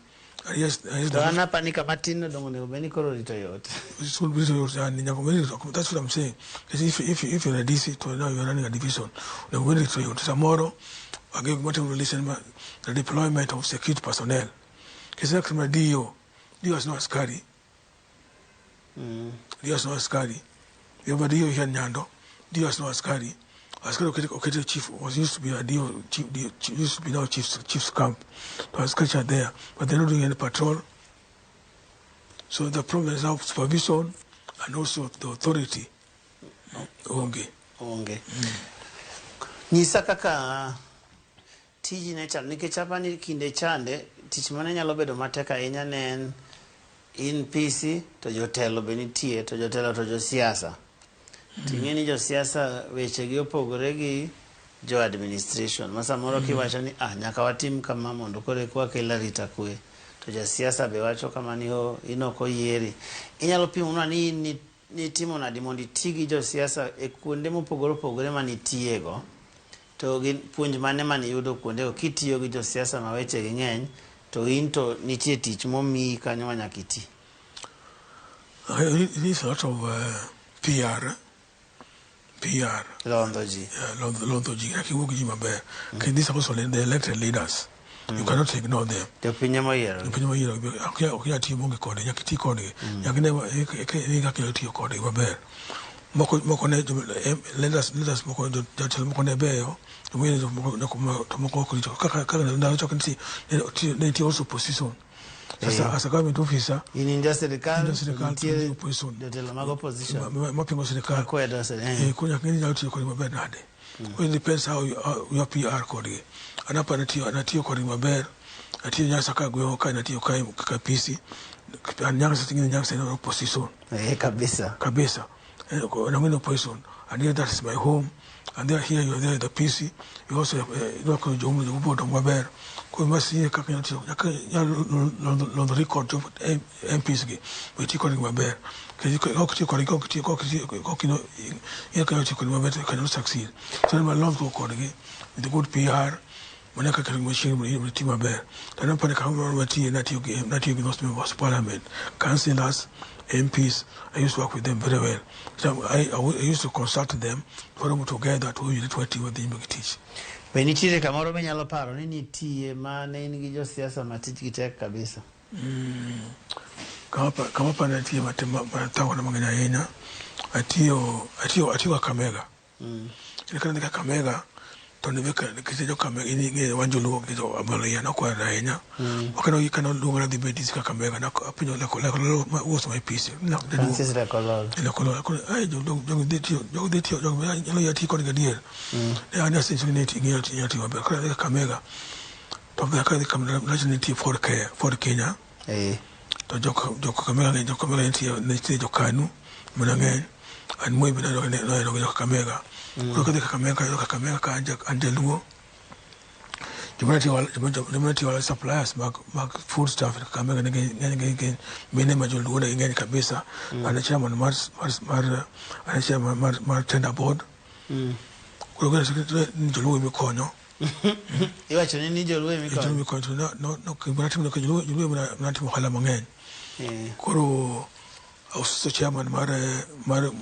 [SPEAKER 1] yes,
[SPEAKER 2] To an apani kama tin no dongo onego bed ni koro rito yot.
[SPEAKER 1] School that's what I'm saying. Because if you're a DC, to now you're running a division, the way to you tomorrow, I give what relation the deployment of security personnel. Because like DO, DO is not askari. DO is not askari. You have a DO here in Nyando, DO is not askari. Askari okete chief was used to be a DO chief, DO, chief used to be now chief's camp. The askari are there, but they're not doing any patrol. So the problem is now supervision and also the authority. Onge.
[SPEAKER 2] Onge. Nyisa kaka tiji ne chalo nikech apani kinde chande tich mane nyalo bedo matek ahinya ne en in PC to jotelo be nitie to jotelo to josiasa. Ting'e ni josiasa wechegi opogore gi jo administration ma samoro kiwacho ni ah nyaka watim kama mondo koro eka wakel arita kwe to jasiasa be wacho kama ni oh, in ok oyieri. Inyalo pimonwa ni in nitimo nadi mondo iti gi josiasa e kuonde mopogore opogore manitiego to gin puonj mane maniyudo kuondego kitiyo gi josiasa ma wechegi ng'eny to in to nitie tich momiyi kanyo ma nyaka iti.
[SPEAKER 1] It needs a lot of PR. PR.
[SPEAKER 2] Londho ji.
[SPEAKER 1] Yeah, londho ji. Nyaka iwuo gi ji maber. Okay, these are also the elected leaders. You cannot ignore them.
[SPEAKER 2] Jopiny ema oyiero.
[SPEAKER 1] Jopiny moyiero ok inyal tiyo maonge kodgi, nyaka iti kodgi. Nyaka ine kaka inyalo tiyo kodgi maber. Moko ne leaders moko jotelo moko ne beyo, jomoko to moko ok richo. Kaka ndalo chon ne nitie also opposition. Sasa as a government officer,
[SPEAKER 2] In in ja sirikal,
[SPEAKER 1] in ja sirikal, to
[SPEAKER 2] nitie
[SPEAKER 1] opposition.
[SPEAKER 2] Jotelo mag opposition.
[SPEAKER 1] Mapingo sirikal.
[SPEAKER 2] Makwedo
[SPEAKER 1] Koro nyaka ing'e ni inyalo tiyo kodgi maber nade. Koro it depends how your PR kodgi. An apa natiyo kodgi maber. Natiyo Nyanza ka gweng'wa ka natiyo kae kaka PC. An Nyanza ting'e ni Nyanza en opposition.
[SPEAKER 2] Kabisa.
[SPEAKER 1] Kabisa. Nang'e ni opposition. And here that is my home. And there here you are there in the PC. You also idwako jomo jomo odong maber. Koro masi kaka inyalo tiyo nyaka inyalo londho record jo MPs gi. Be iti kodgi maber. Nikech ok tiyo kodgi ok tiyo ok tiyo ok ino kaka inyalo tiyo kodgi maber to you cannot succeed. So en malondruok kodgi with good PR mana kaka machiegni mondo iti maber. To an aparo ni kamoro matiye natiyo gi those members of parliament, councillors, MPs. I used to work with them very well. So I used to consult them, waromo together to winjre to watiyo wadhi nyime gi tich.
[SPEAKER 2] Be nitiere kamoro minyalo paro ni nitie ma ne in gi josiasa ma tijgi tek kabisa?
[SPEAKER 1] Kama paro nitie mathagona mang'eny ahinya, atiyo Kakamega. Kane adhi Kakamega to nikech jo Kakamega in ing'eyo wan joluo nikech Abaluhya nokwero ahinya. Kane oluonga nadhi bet DC Kakamega apenjo Lekololo who was my PC.
[SPEAKER 2] Francis Lekololo.
[SPEAKER 1] Lekololo. Ai jogi dhi tiyo jogi dhi tiyo jogi nyalo yie ati kodgi adier. Ne an asenyiso ni ing'eyo inyalo tiyo maber. Koro adhi Kakamega to kadhi Kakamega ni nitie Ford Kenya. To jo Kakamega ng'eny jo Kakamega nitie jo KANU mana ng'eny. An Moi be nohero gi jo Kakamega. Koro kadhi Kakamega kayudo Kakamega ka an jaluo. Joma ne tiyo suppliers mag food stuff e Kakamega ne ng'eny gin mine ma joluo ne ng'eny kabisa. An e chairman mar tender board. Koro ni joluo emikonyo.
[SPEAKER 2] Iwacho ni joluo emikonyo.
[SPEAKER 1] Joluo emikonyo to gima natimo joluo ema natimo ohala mang'eny. Koro I was also chairman mar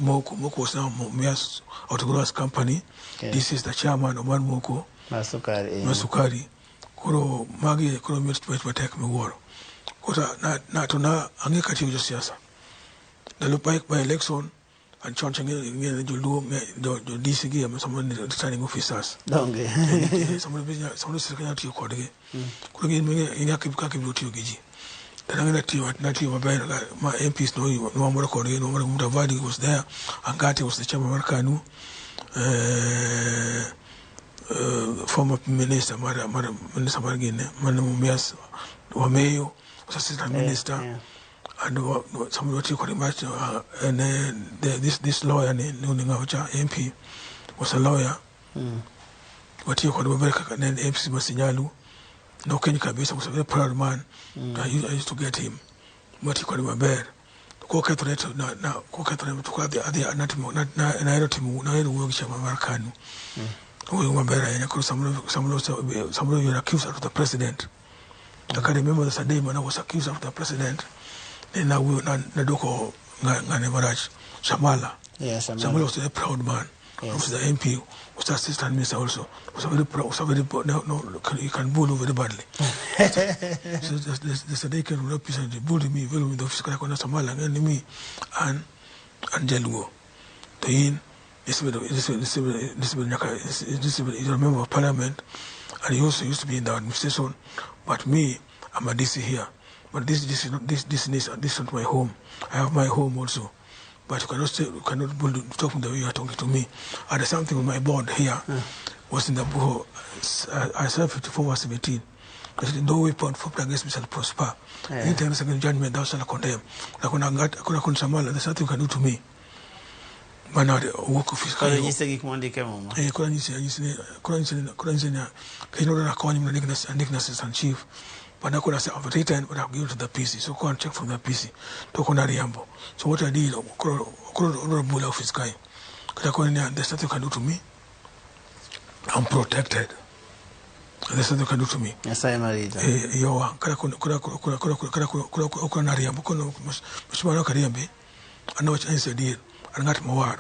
[SPEAKER 1] Moko. Moko was now Mumias Autogrowers Company. This is the chairman mar Moko.
[SPEAKER 2] Mar sukari.
[SPEAKER 1] Mar sukari. Koro magi koro miyo tich matek miwuoro. Koro na to na ang'e katiyo gi josiasa. Ndalo by election an chon cha ng'e ni joluo jo DC gi ema samoro ni returning officers.
[SPEAKER 2] Donge.
[SPEAKER 1] Samoro sirikal nyalo tiyo kodgi. Koro ing'e kaka ibiro tiyo gi ji. To nang'e natiyo maber ma MPs no nwamoro kodgi, nwamoro Mudavadi was there, Angati was the chairman mar KANU, former minister mar minister mar gine mar Mumias Wameyo was assistant minister. And somebody watiyo kode mach and this lawyer ni ni ng'awa MP was a lawyer. Watiyo kode maber kaka ne en MC Masinyalu nokeny kabisa, was a very proud man. I used to get him, watiyo kode maber. Kokethore to na kokethore to adhi natimo nahero timo, nahero wuoyo gi chama mar KANU. Wuoyo maber ahinya. Koro samoro you are accused of the president. I can remember there's a day when I was accused of the president, then nawuoyo naduoko ng'ane marach, Shamala.
[SPEAKER 2] Shamala.
[SPEAKER 1] Shamala was a proud man. Was the MP, was the assistant minister also. Was a very proud, was a very, no, no, you can bully very badly. So there's a day came from the office and they bullied me, bullied me in the office, kaka Shamala, ng'eni me, and Jaluo. To in, this this this this this is a member of parliament, and he also used to be in the administration. But me, I'm a DC here. But this is not, this is not my home. I have my home also. But you cannot say, you cannot bully, talk the way you are talking to me. And there's something on my board here. Was in the book, Isaiah 54 verse 17. I said, no weapon formed against me shall prosper. Anything that's against judgment, thou shalt condemn. Kuna Shamala, there's nothing you can do to me. Mana wuok ofis
[SPEAKER 2] Koro
[SPEAKER 1] kae.
[SPEAKER 2] Nyise gik mondike Muma.
[SPEAKER 1] Eh, koro anyise ni kendo na kony mondo andik na assistant chief. But I could say I've written, but I've given to the PC. So go and check from the PC. To kona riambo. So what I did, koro bula office kae. Kata koro ni there's nothing you can do to me. I'm protected. There's nothing you can do to me.
[SPEAKER 2] Nyasaye marita.
[SPEAKER 1] Eh, yowa kata koro nariambo kono mheshimiwa ok ariambi an awach anyise adier, an ng'at mowar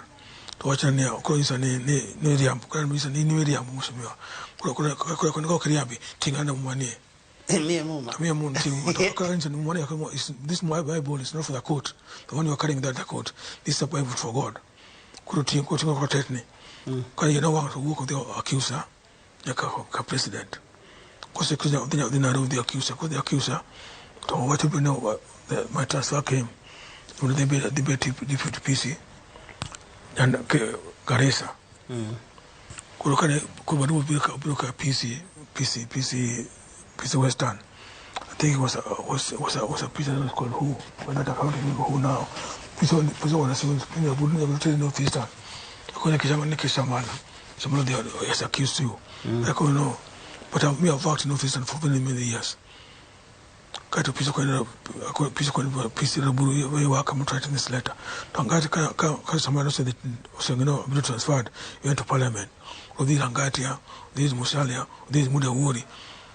[SPEAKER 1] to wacho ni koro nyisa ni riambo, koro nyisa ni ni riambo mheshimiwa, koro ok riambi ting' ane muma nie.
[SPEAKER 2] Miye Muma.
[SPEAKER 1] Miye Muma ting' to koro nyisa ni muma ni this my Bible is not for the court, the one you are carrying that the court. This is a Bible for God. Koro ting' koro ting' koro tetni koro yie nowang' to wuok odhi accuser nyaka ka president kose accuser odhi Nairobi dhi accuser kodhi accuser to wacho be no my transfer came mondo dhi bed deputy PC and Garissa. Koro kane koro baruwa biro ka PC Western. I think it was a PC that was called who, but not I can't remember who now. PC was in the Burundi North Eastern. Akona kisama ni kishamala Shamala, they has accused you. I go no, but me, I've worked in North Eastern for many, many years. Kato PC kwenda PC kwenda PC Raburu we work. I'm writing this letter to Angati ka Shamala said that Osengino been transferred, he went to parliament. Odhi Langatia, this Musalia, this Mudawuri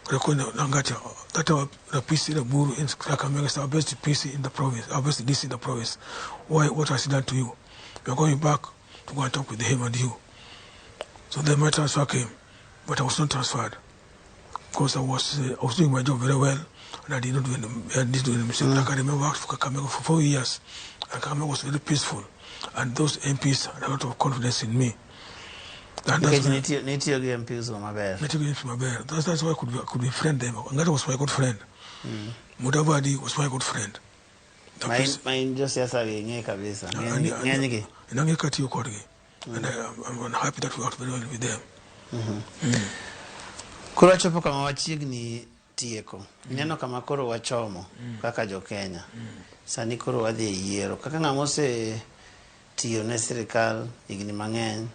[SPEAKER 1] Rekonda Langatia, that our the PC Raburu in Kakamega is our best PC in the province, our best DC in the province. Why, what has he done to you? We are going back to go and talk with him and you. So then my transfer came, but I was not transferred because I was doing my job very well and I did not do any, I didn't do any mistake. Like I remember I worked for Kakamega for 4 years, and Kakamega was very peaceful, and those MPs had a lot of confidence in me. And that's
[SPEAKER 2] Nikech nitiyo gi MPs go maber.
[SPEAKER 1] Nitiyo gi MPs maber. That's why I could befriend them. Angata was my good friend. Mudavadi was my good friend. The
[SPEAKER 2] Ma in josiasa gi ing'e kabisa. Ng'enygi.
[SPEAKER 1] Nang'e katiyo kodgi. And I'm happy that we worked very well with them.
[SPEAKER 2] Koro wachopo kama wachiegni tieko. Ineno kama koro wachomo kaka jo-Kenya. Sani koro wadhi e yiero. Kaka ng'ama ose tiyo ne sirikal higni mang'eny,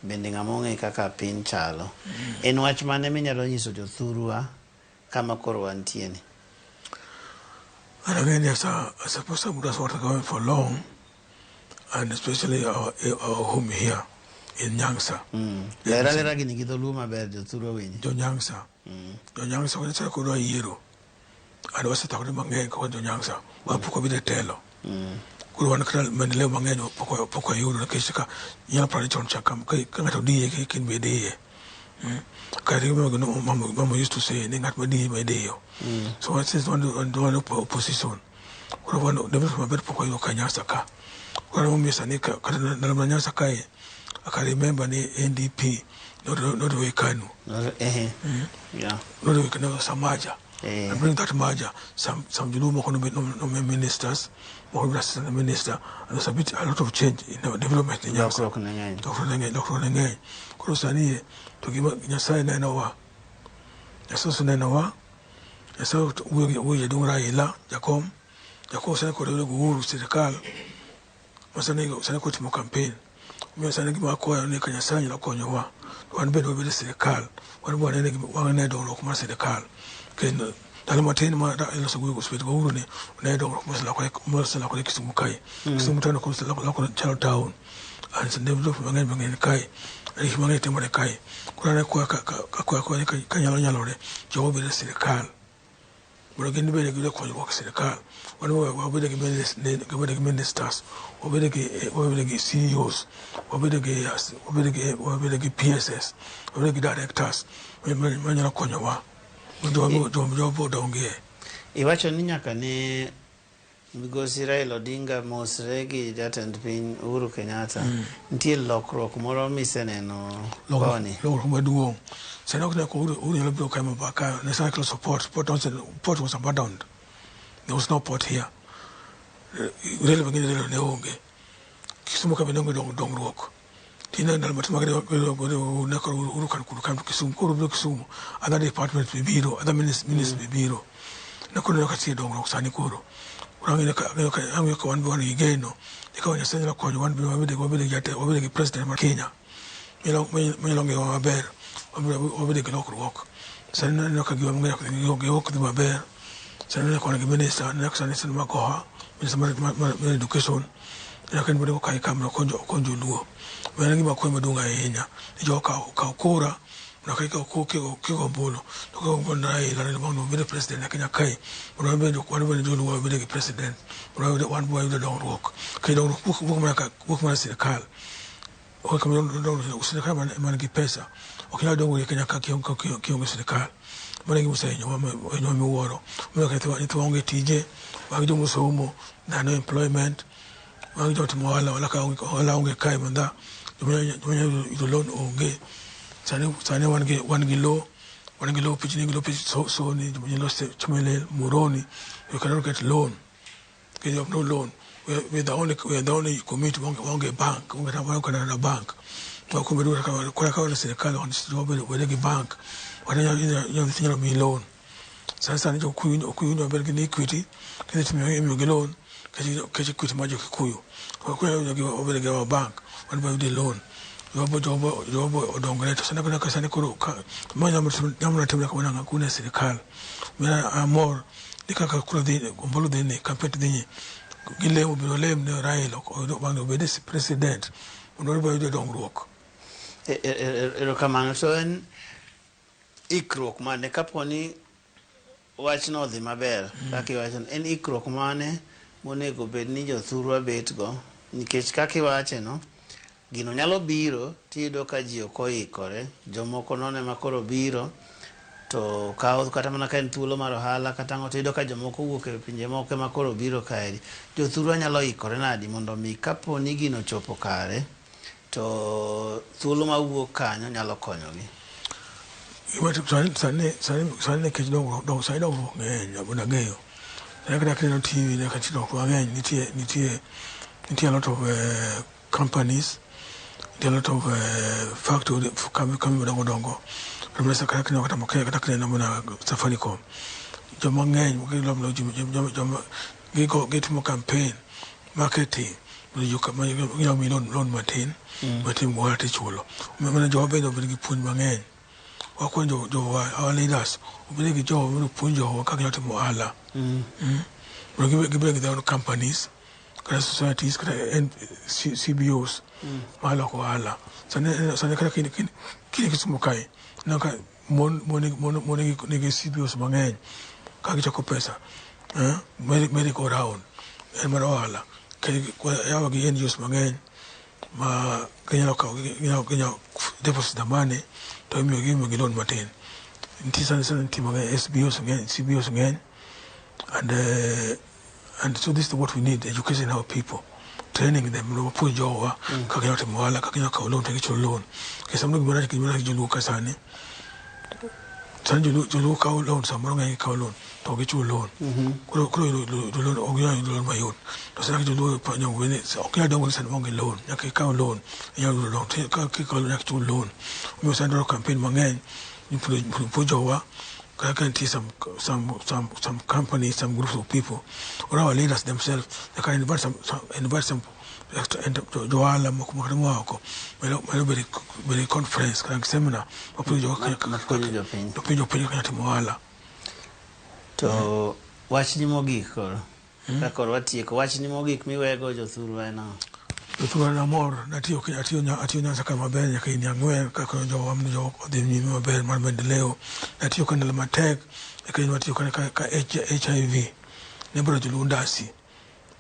[SPEAKER 2] bende ng'ama ong'e kaka piny chalo. En wach mane minyalo nyiso jothurwa kama koro wantie ni?
[SPEAKER 1] And again, as a person who has worked in government for long, and especially our home here in Nyanza.
[SPEAKER 2] Ler alera gini gi dholuo maber jothurwa winji.
[SPEAKER 1] Jo Nyanza. Jo Nyanza wachako kodwa yiero. And wasethagore mang'eny kaka jo Nyanza. Wapok wabiro e telo. Koro wan kata maendeleo mang'eny pok wayudo nikech ka inyalo paro ni chon cha ka ng'ato diye ka in be idiye. Ka remember no, mama used to say ni ng'at ma diye ma idiyo. So since wan opposition. Koro wan development maber pok wayudo ka Nyanza ka. Koro emomiyo sani kata ndalo ma Nyanza kae, I can remember ni NDP not we KANU.
[SPEAKER 2] Ehe. Yeah.
[SPEAKER 1] Not we KANU Samaja. And during that merger, some Joluo moko nomi ministers, moko nomi assistant minister, and there's a lot of change in the development in Nyanza.
[SPEAKER 2] Lokruok ne ng'eny.
[SPEAKER 1] Lokruok ne ng'eny, lokruok ne ng'eny. Koro sani e, to gima Nyasaye nenowa. Nyasaye osenenowa. Nyasaye wuoyo jaduong' Raila, jakom. Jakom sani kod Uhuru sirikal. Ma sani sani kotimo campaign. Omiyo sani gima akwayo ni ka Nyasaye nyalo konyowa, to wan bende wabed e sirikal. Wan be wanene wanene dongruok mar sirikal. Kendo ndalo matin ma iloso go osebet go Uhuru ni, ne dongruok moselokore Kisumu kae. Kisumu town oselokore chalo town. And development mang'eny mang'eny kae. Gik mang'eny timore kae. Koro an akwayo akwayo ni ka nyalo nyalore, jogo obed e sirikal. Mondo gin bende giyud konyruok e sirikal. Wan wabed gi wabed gi ministers, wabed gi CEOs, wabed gi PSs, wabed gi directors manyalo konyowa. Mondo jogo odongie.
[SPEAKER 2] Iwacho ni nyaka ne migosi Raila Odinga mosre gi jatend piny Uhuru Kenyatta. Nitie lokruok moro miseneno koni?
[SPEAKER 1] Lokruok maduong'. Sani ok ne Uhuru nyalo biro kae ma ka ne sani kelo support. Port was abandoned. There was no port here. Rail mang'eny rail ne onge. Kisumu ka bende onge dongruok. Tinde ndalo matin mag ne koro Uhuru kan kuno kan Kisumu. Koro biro Kisumu. Other departments be biro, other ministers be biro. Ne koro neno ka nitie dongruok sani koro. Koro ang'eyo ka wan be wan gi geno. Ni ka Nyasaye nyalo konyo wan be wabed gi president mar Kenya. Manyalo ngiyowa maber. Wabed gi lokruok. Sani aneno ka giwa mang'eny ok dhi maber. Sani aneno ka wan gi minister, aneno ka sani sani Magoha, minister mar education. Aneno ka en bende okawe ka mondo okony joluo. Mano e gima akwayo maduong' ahinya. Ni jogo okaw kura, mondo ka kigo ombulu, to kigo ombulu ne Raila mondo obed president e Kenya kae. Mondo wan bende joluo wabed gi president. Mondo wan be wayud dongruok. Nikech dongruok wuok mana e sirikal. Sirikal man gi pesa ok nyal dongo e Kenya ka kionge sirikal. Mano e gima osehinyowa miwuoro. Omiyo nyithiwa onge tije, magi joma osomo, there are no employment. Magi joma timo ohala, ohala onge kae mandha. Joma nyalo yudo loan onge. Sani wan gi low, wan gi low pichni gi low Soni, joma Chemelil, Muhoroni, you cannot get loan. You have no loan. We are the only community waonge bank, onge kata na bank. Koro ka sirikal wabed gi bank, wanyalo miyi loan. Sani sani jo Kikuyu maber gi Equity, kidhi timo imiyo gi loan, nikech Equity mar jo Kikuyu. Koro wabed gi our bank, wan be wayude loan. Jogo odongre to sani koro sani koro ma nyalo timore kamano kune sirikal. Amor ni kaka kura dhi ombulu dhi ni campaign dhi ni gilemo biro lem ne Raila bang' obed president mondo wan be wayud dongruok.
[SPEAKER 2] Erokamano. To en ikruok mane kapo ni wachno odhi maber kaka iwacho en ikruok mane monego bed ni jothurwa bet go nikech kaka iwache no gino nyalo biro tiyudo ka ji ok oikore jomoko nono ema koro biro to kawo kata mana ka en thuolo mar ohala kata ang'o tiyudo ka jomoko owuok e pinje moko ema koro biro kaeri jothurwa nyalo ikore nadi mondo mi kapo ni gino ochopo kare to thuolo mawuok kanyo nyalo konyogi.
[SPEAKER 1] Sani nikech dongruok sani dongruok ng'eny ang'eyo. Sani kata kineno TV nyaka nitie dongruok mang'eny nitie a lot of companies, nitie a lot of factory kambi madongo dongo. Kata kineno kata kineno mana Safaricom. Joma ng'eny joma gitimo campaign, marketing ginyalo miyi loan matin matim ohala tichulo. Mana jowa bende obed gi puonj mang'eny. Wakwayo jowa our leaders obed gi jowa mondo opuonj jowa kaka ginyalo timo ohala. Mondo gibed gi their own companies kata societies kata CBOs maloko ohala. Sani kata kiny Kisumu kae ineno ka mon nigi CBOs mang'eny ka gichoko pesa merry go round en mana ohala. Yawa gi NGOs mang'eny ma ginyalo kawo ginyalo deposit the money to imiyogi loan matin. Nitie sani sani nitie mang'eny SBOs ng'eny CBOs ng'eny and so this is what we need, education our people. Training them mondo wapuonj jowa kaka ginyalo timo ohala, kaka ginyalo kawo loan to gichulo loan. Nikech samoro gima rach gi joluo ka sani, Sani joluo kawo loan, samoro ng'eny kawo loan to ok gichul loan. Koro yudo loan ok ginyal yudo loan mayot. To sani joluo onego ni ok inyal dongo ni sani maonge loan, nyaka ikaw loan, inyalo yudo loan. To ka kikawo loan nyaka ichul loan. Omiyo sani dwaro campaign mang'eny ni puonj jowa kaka nitie some companies, some groups of people or our leaders themselves, they can invite some jo ohala moko makata moa oko manyalo bedo e conference kata seminar mapuonjo jowa
[SPEAKER 2] mapuonjo jopiny.
[SPEAKER 1] Mapuonjo jopiny kaka nyalo timo ohala.
[SPEAKER 2] To wachni mogik koro. Ka koro watieko, wachni mogik miwego jothurwa en ang'o?
[SPEAKER 1] Jothurwa, namor natiyo atiyo Nyanza ka maber nyaka higni 4 kaka jowa mondo jowa odhi nyime maber mar maendeleo. Natiyo ka ndalo matek nikech natiyo ka HIV ne biro joluo ndasi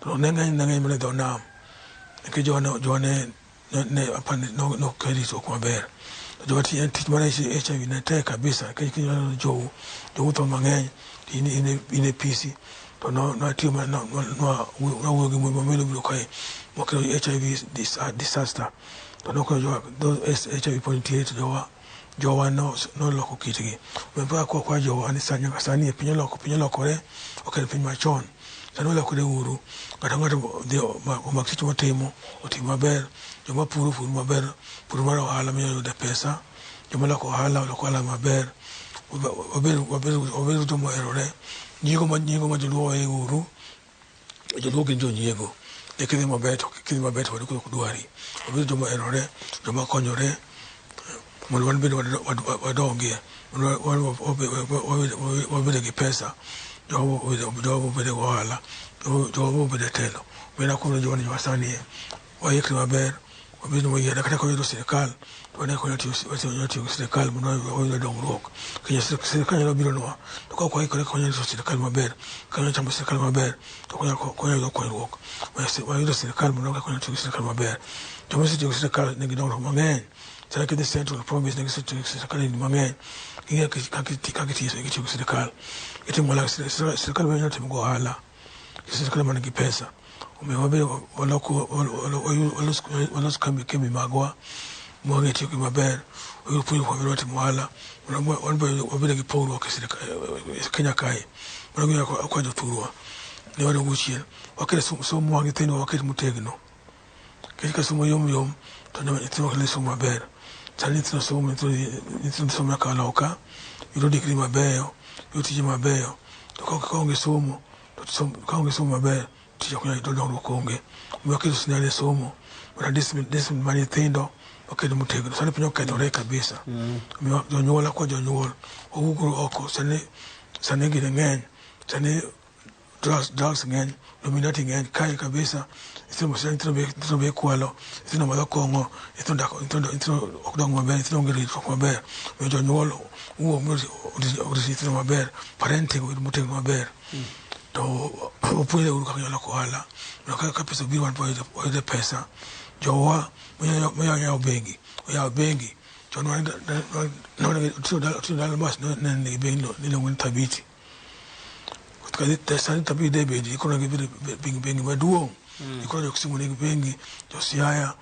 [SPEAKER 1] to ne ng'eny mana e dho nam nikech jowa ne apani nok ritruok maber. To jowa en tich mar HIV ne tek kabisa nikech kineno jou tho mang'eny to in e PC to natiyo nawuoyo gi mamelo biro kae mokelo HIV disaster to nokonyo jowa. Those HIV pod nitie to jowa noloko kitgi. Omiyo mpaka kwa jowa ni sani nyaka sani piny oloko, piny olokore, ok en piny machon. Sani walokore uru, ng'ato ng'ato dhi omak tich motimo, otim maber. Joma puro pur maber, pur mar ohala minyalo yude pesa. Joma loko ohala olok ohala maber. Wabed joma oherore. Nyiego ma joluo wawe uru. Joluo gin jonyiego. Ne kidhi maber to wadu ok dwari. Wabed joma oherore, joma konyore mondo wan bende wadongie, mondo wabed gi pesa, jowa obed gi ohala, jowa obed e telo. Omiyo nakono jowa ni jowa sani waikre maber, wabed moyiere kata ka wayudo sirikal to wane kaka wanyalo tiyo gi sirikal mondo wayud dongruok. Nikech sirikal nyalo bironwa to ka ok waikore kaka wanyalo rito sirikal maber, kaka wanyalo chamo sirikal maber, to ok wanyal yudo konyruok. Wayudo sirikal mondo kaka wanyalo tiyo gi sirikal maber. Joma osetiyo gi sirikal nigi dongruok mang'eny. Sani kidhi Central Province nigi osetiyo gi sirikal higni mang'eny. Ging'eyo kaka itiyo gi sirikal. Gitimo ohala, sirikal be nyalo timo go ohala. Sirikal man gi pesa. Omiyo wabe walos kambi magwa mwang'e tiyo gi maber, wayud puonjruok maber mar timo ohala, mondo wan be wabed gi pogruok e Kenya kae. Mano gima akwayo jothurwa ni wadog chien. Waket somo mag nyithindwa waket motegno. Nikech ka somo yom yom to nyithindo ok nyal somo maber. Sani nyithindo somo, nyithindo somo nyaka loka, yudo degree mabeyo, yudo tije mabeyo. To ka onge somo, to ka onge somo maber, tich ok nyal yudo, dongruok onge. Omiyo waketo sindan e somo, mondo discipline mar nyithindo waket motegno. Sani piny okethore kabisa. Omiyo jonyuol, akwa jonyuol, wawuog oko. Sani gini ng'eny. Sani drugs ng'eny, Illuminati ng'eny kae kabisa. Nyithindo be ikwalo, nyithindo madho kong'o, nyithindo ok dong maber, nyithindo onge ritruok maber. Omiyo jonyuol wuok orit nyithindo maber, parenting obed motegno maber. To wapuonjre uru kaka inyalo loko ohala. Mondo ka pesa obiro wan be wayude pesa. Jowa manyalo yawo bengi, oyaw bengi. Chon Otieno Dalmas ne nigi bengi miluongo ni Thabiti. Sani Thabiti de bedi, koro gibedo bengi maduong'. Koro jo Kisumu nigi bengi, jo Siaya,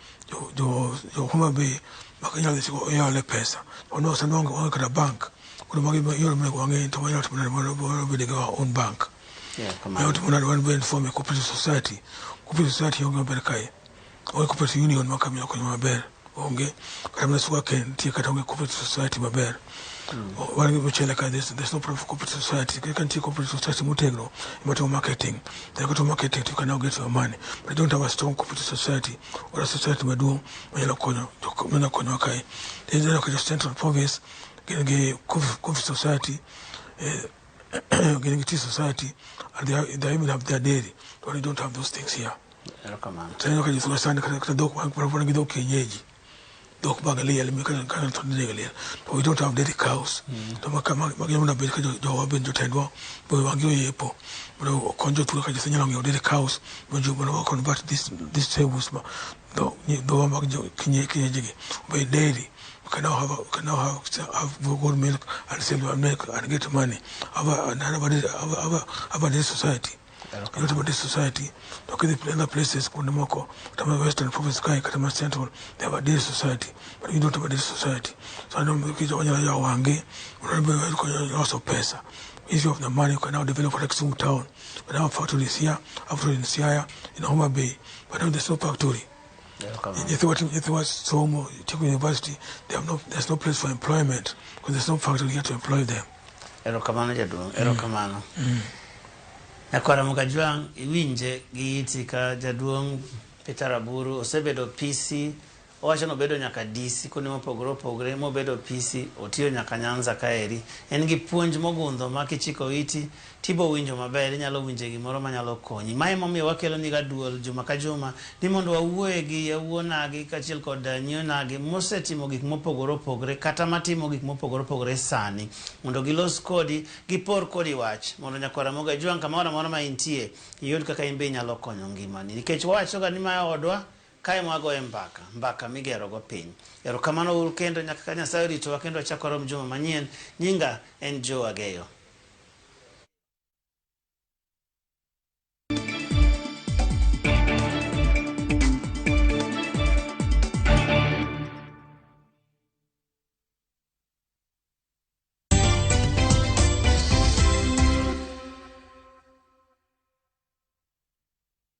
[SPEAKER 1] jo Homa Bay, maka inyalo dhi iyole pesa. To sani waonge kata bank. Koro magi yore monego wang'e to wanyalo timo nade mondo wabed gi our own bank. Wanyalo timo nade wan bende form a cooperative society. Cooperative society onge maber kae. Onge cooperative union ma kamiyo konyo maber. Onge. Kata mana sugarcane nitie kata onge cooperative society maber. Wan gi mchele ka there's no proper cooperative society. Ka nitie cooperative society motegno ema timo marketing. Then ka timo marketing to you can now get your money. But you don't have a strong cooperative society or a society maduong' manyalo konyo manyalo konyowa kae. Then ineno ka jo Central Province gin gi coffee society, gin gi tea society, and they even have their dairy. But we don't have those things here.
[SPEAKER 2] Erokamano.
[SPEAKER 1] Sani ka jothurwa sani kata dhok wan gi dhok kienyeji. Dhok mag liel kaka to nego liel. But we don't have dairy cows. To maka magi mondo bed ka jowa bed jotendwa be wang'i oyepo mondo okony jothurwa ka jothurwa nyalo ng'iewo dairy cows mondo wa convert these stables ma dhowa mag kienyeji gi obed dairy. We can now have good milk and sell our milk and get money. Have a dairy society. We don't have a dairy society. To kidhi other places kuonde moko kata ma Western Province kae kata ma Central they have a dairy society but we don't have a dairy society. So aneno wanyalo yawo wang'gi mondo loso pesa. Issue of the money you can now develop like Kisumu town. We have factories here, factory in Siaya, in Homa Bay, but now there's no factory. Nyithiwa nyithiwa somo tieko university they have no, there's no place for employment because there's no factory here to employ them.
[SPEAKER 2] Erokamano jaduong', erokamano. Nyakwara Mugajwang' iwinje gi iti ka jaduong' Peter Raburu osebedo PC owacho ni obedo nyaka DC kuonde mopogore opogore mobedo PC otiyo nyaka Nyanza kaeri. En gi puonj mogundho ma kichiko iti tibo winjo maber inyalo winje gimoro manyalo konyi. Mae emomiyo wakelo niga duol juma ka juma ni mondo wawuoye gi yawuonagi kaachiel kod nyionagi mosetimo gik mopogore opogore kata matimo gik mopogore opogore sani mondo gilos kodi gipor kodi wach mondo nyakwara Ramogi Ajwang' kamoro amora ma intie iyud kaka in be inyalo konyo ngimani nikech wawachoga ni mae odwa kae mwagoye mbaka mbaka migero go piny erokamano uru kendo nyaka ka Nyasaye oritowa kendo wachak warom juma manyien nyinga en Joe Ageyo.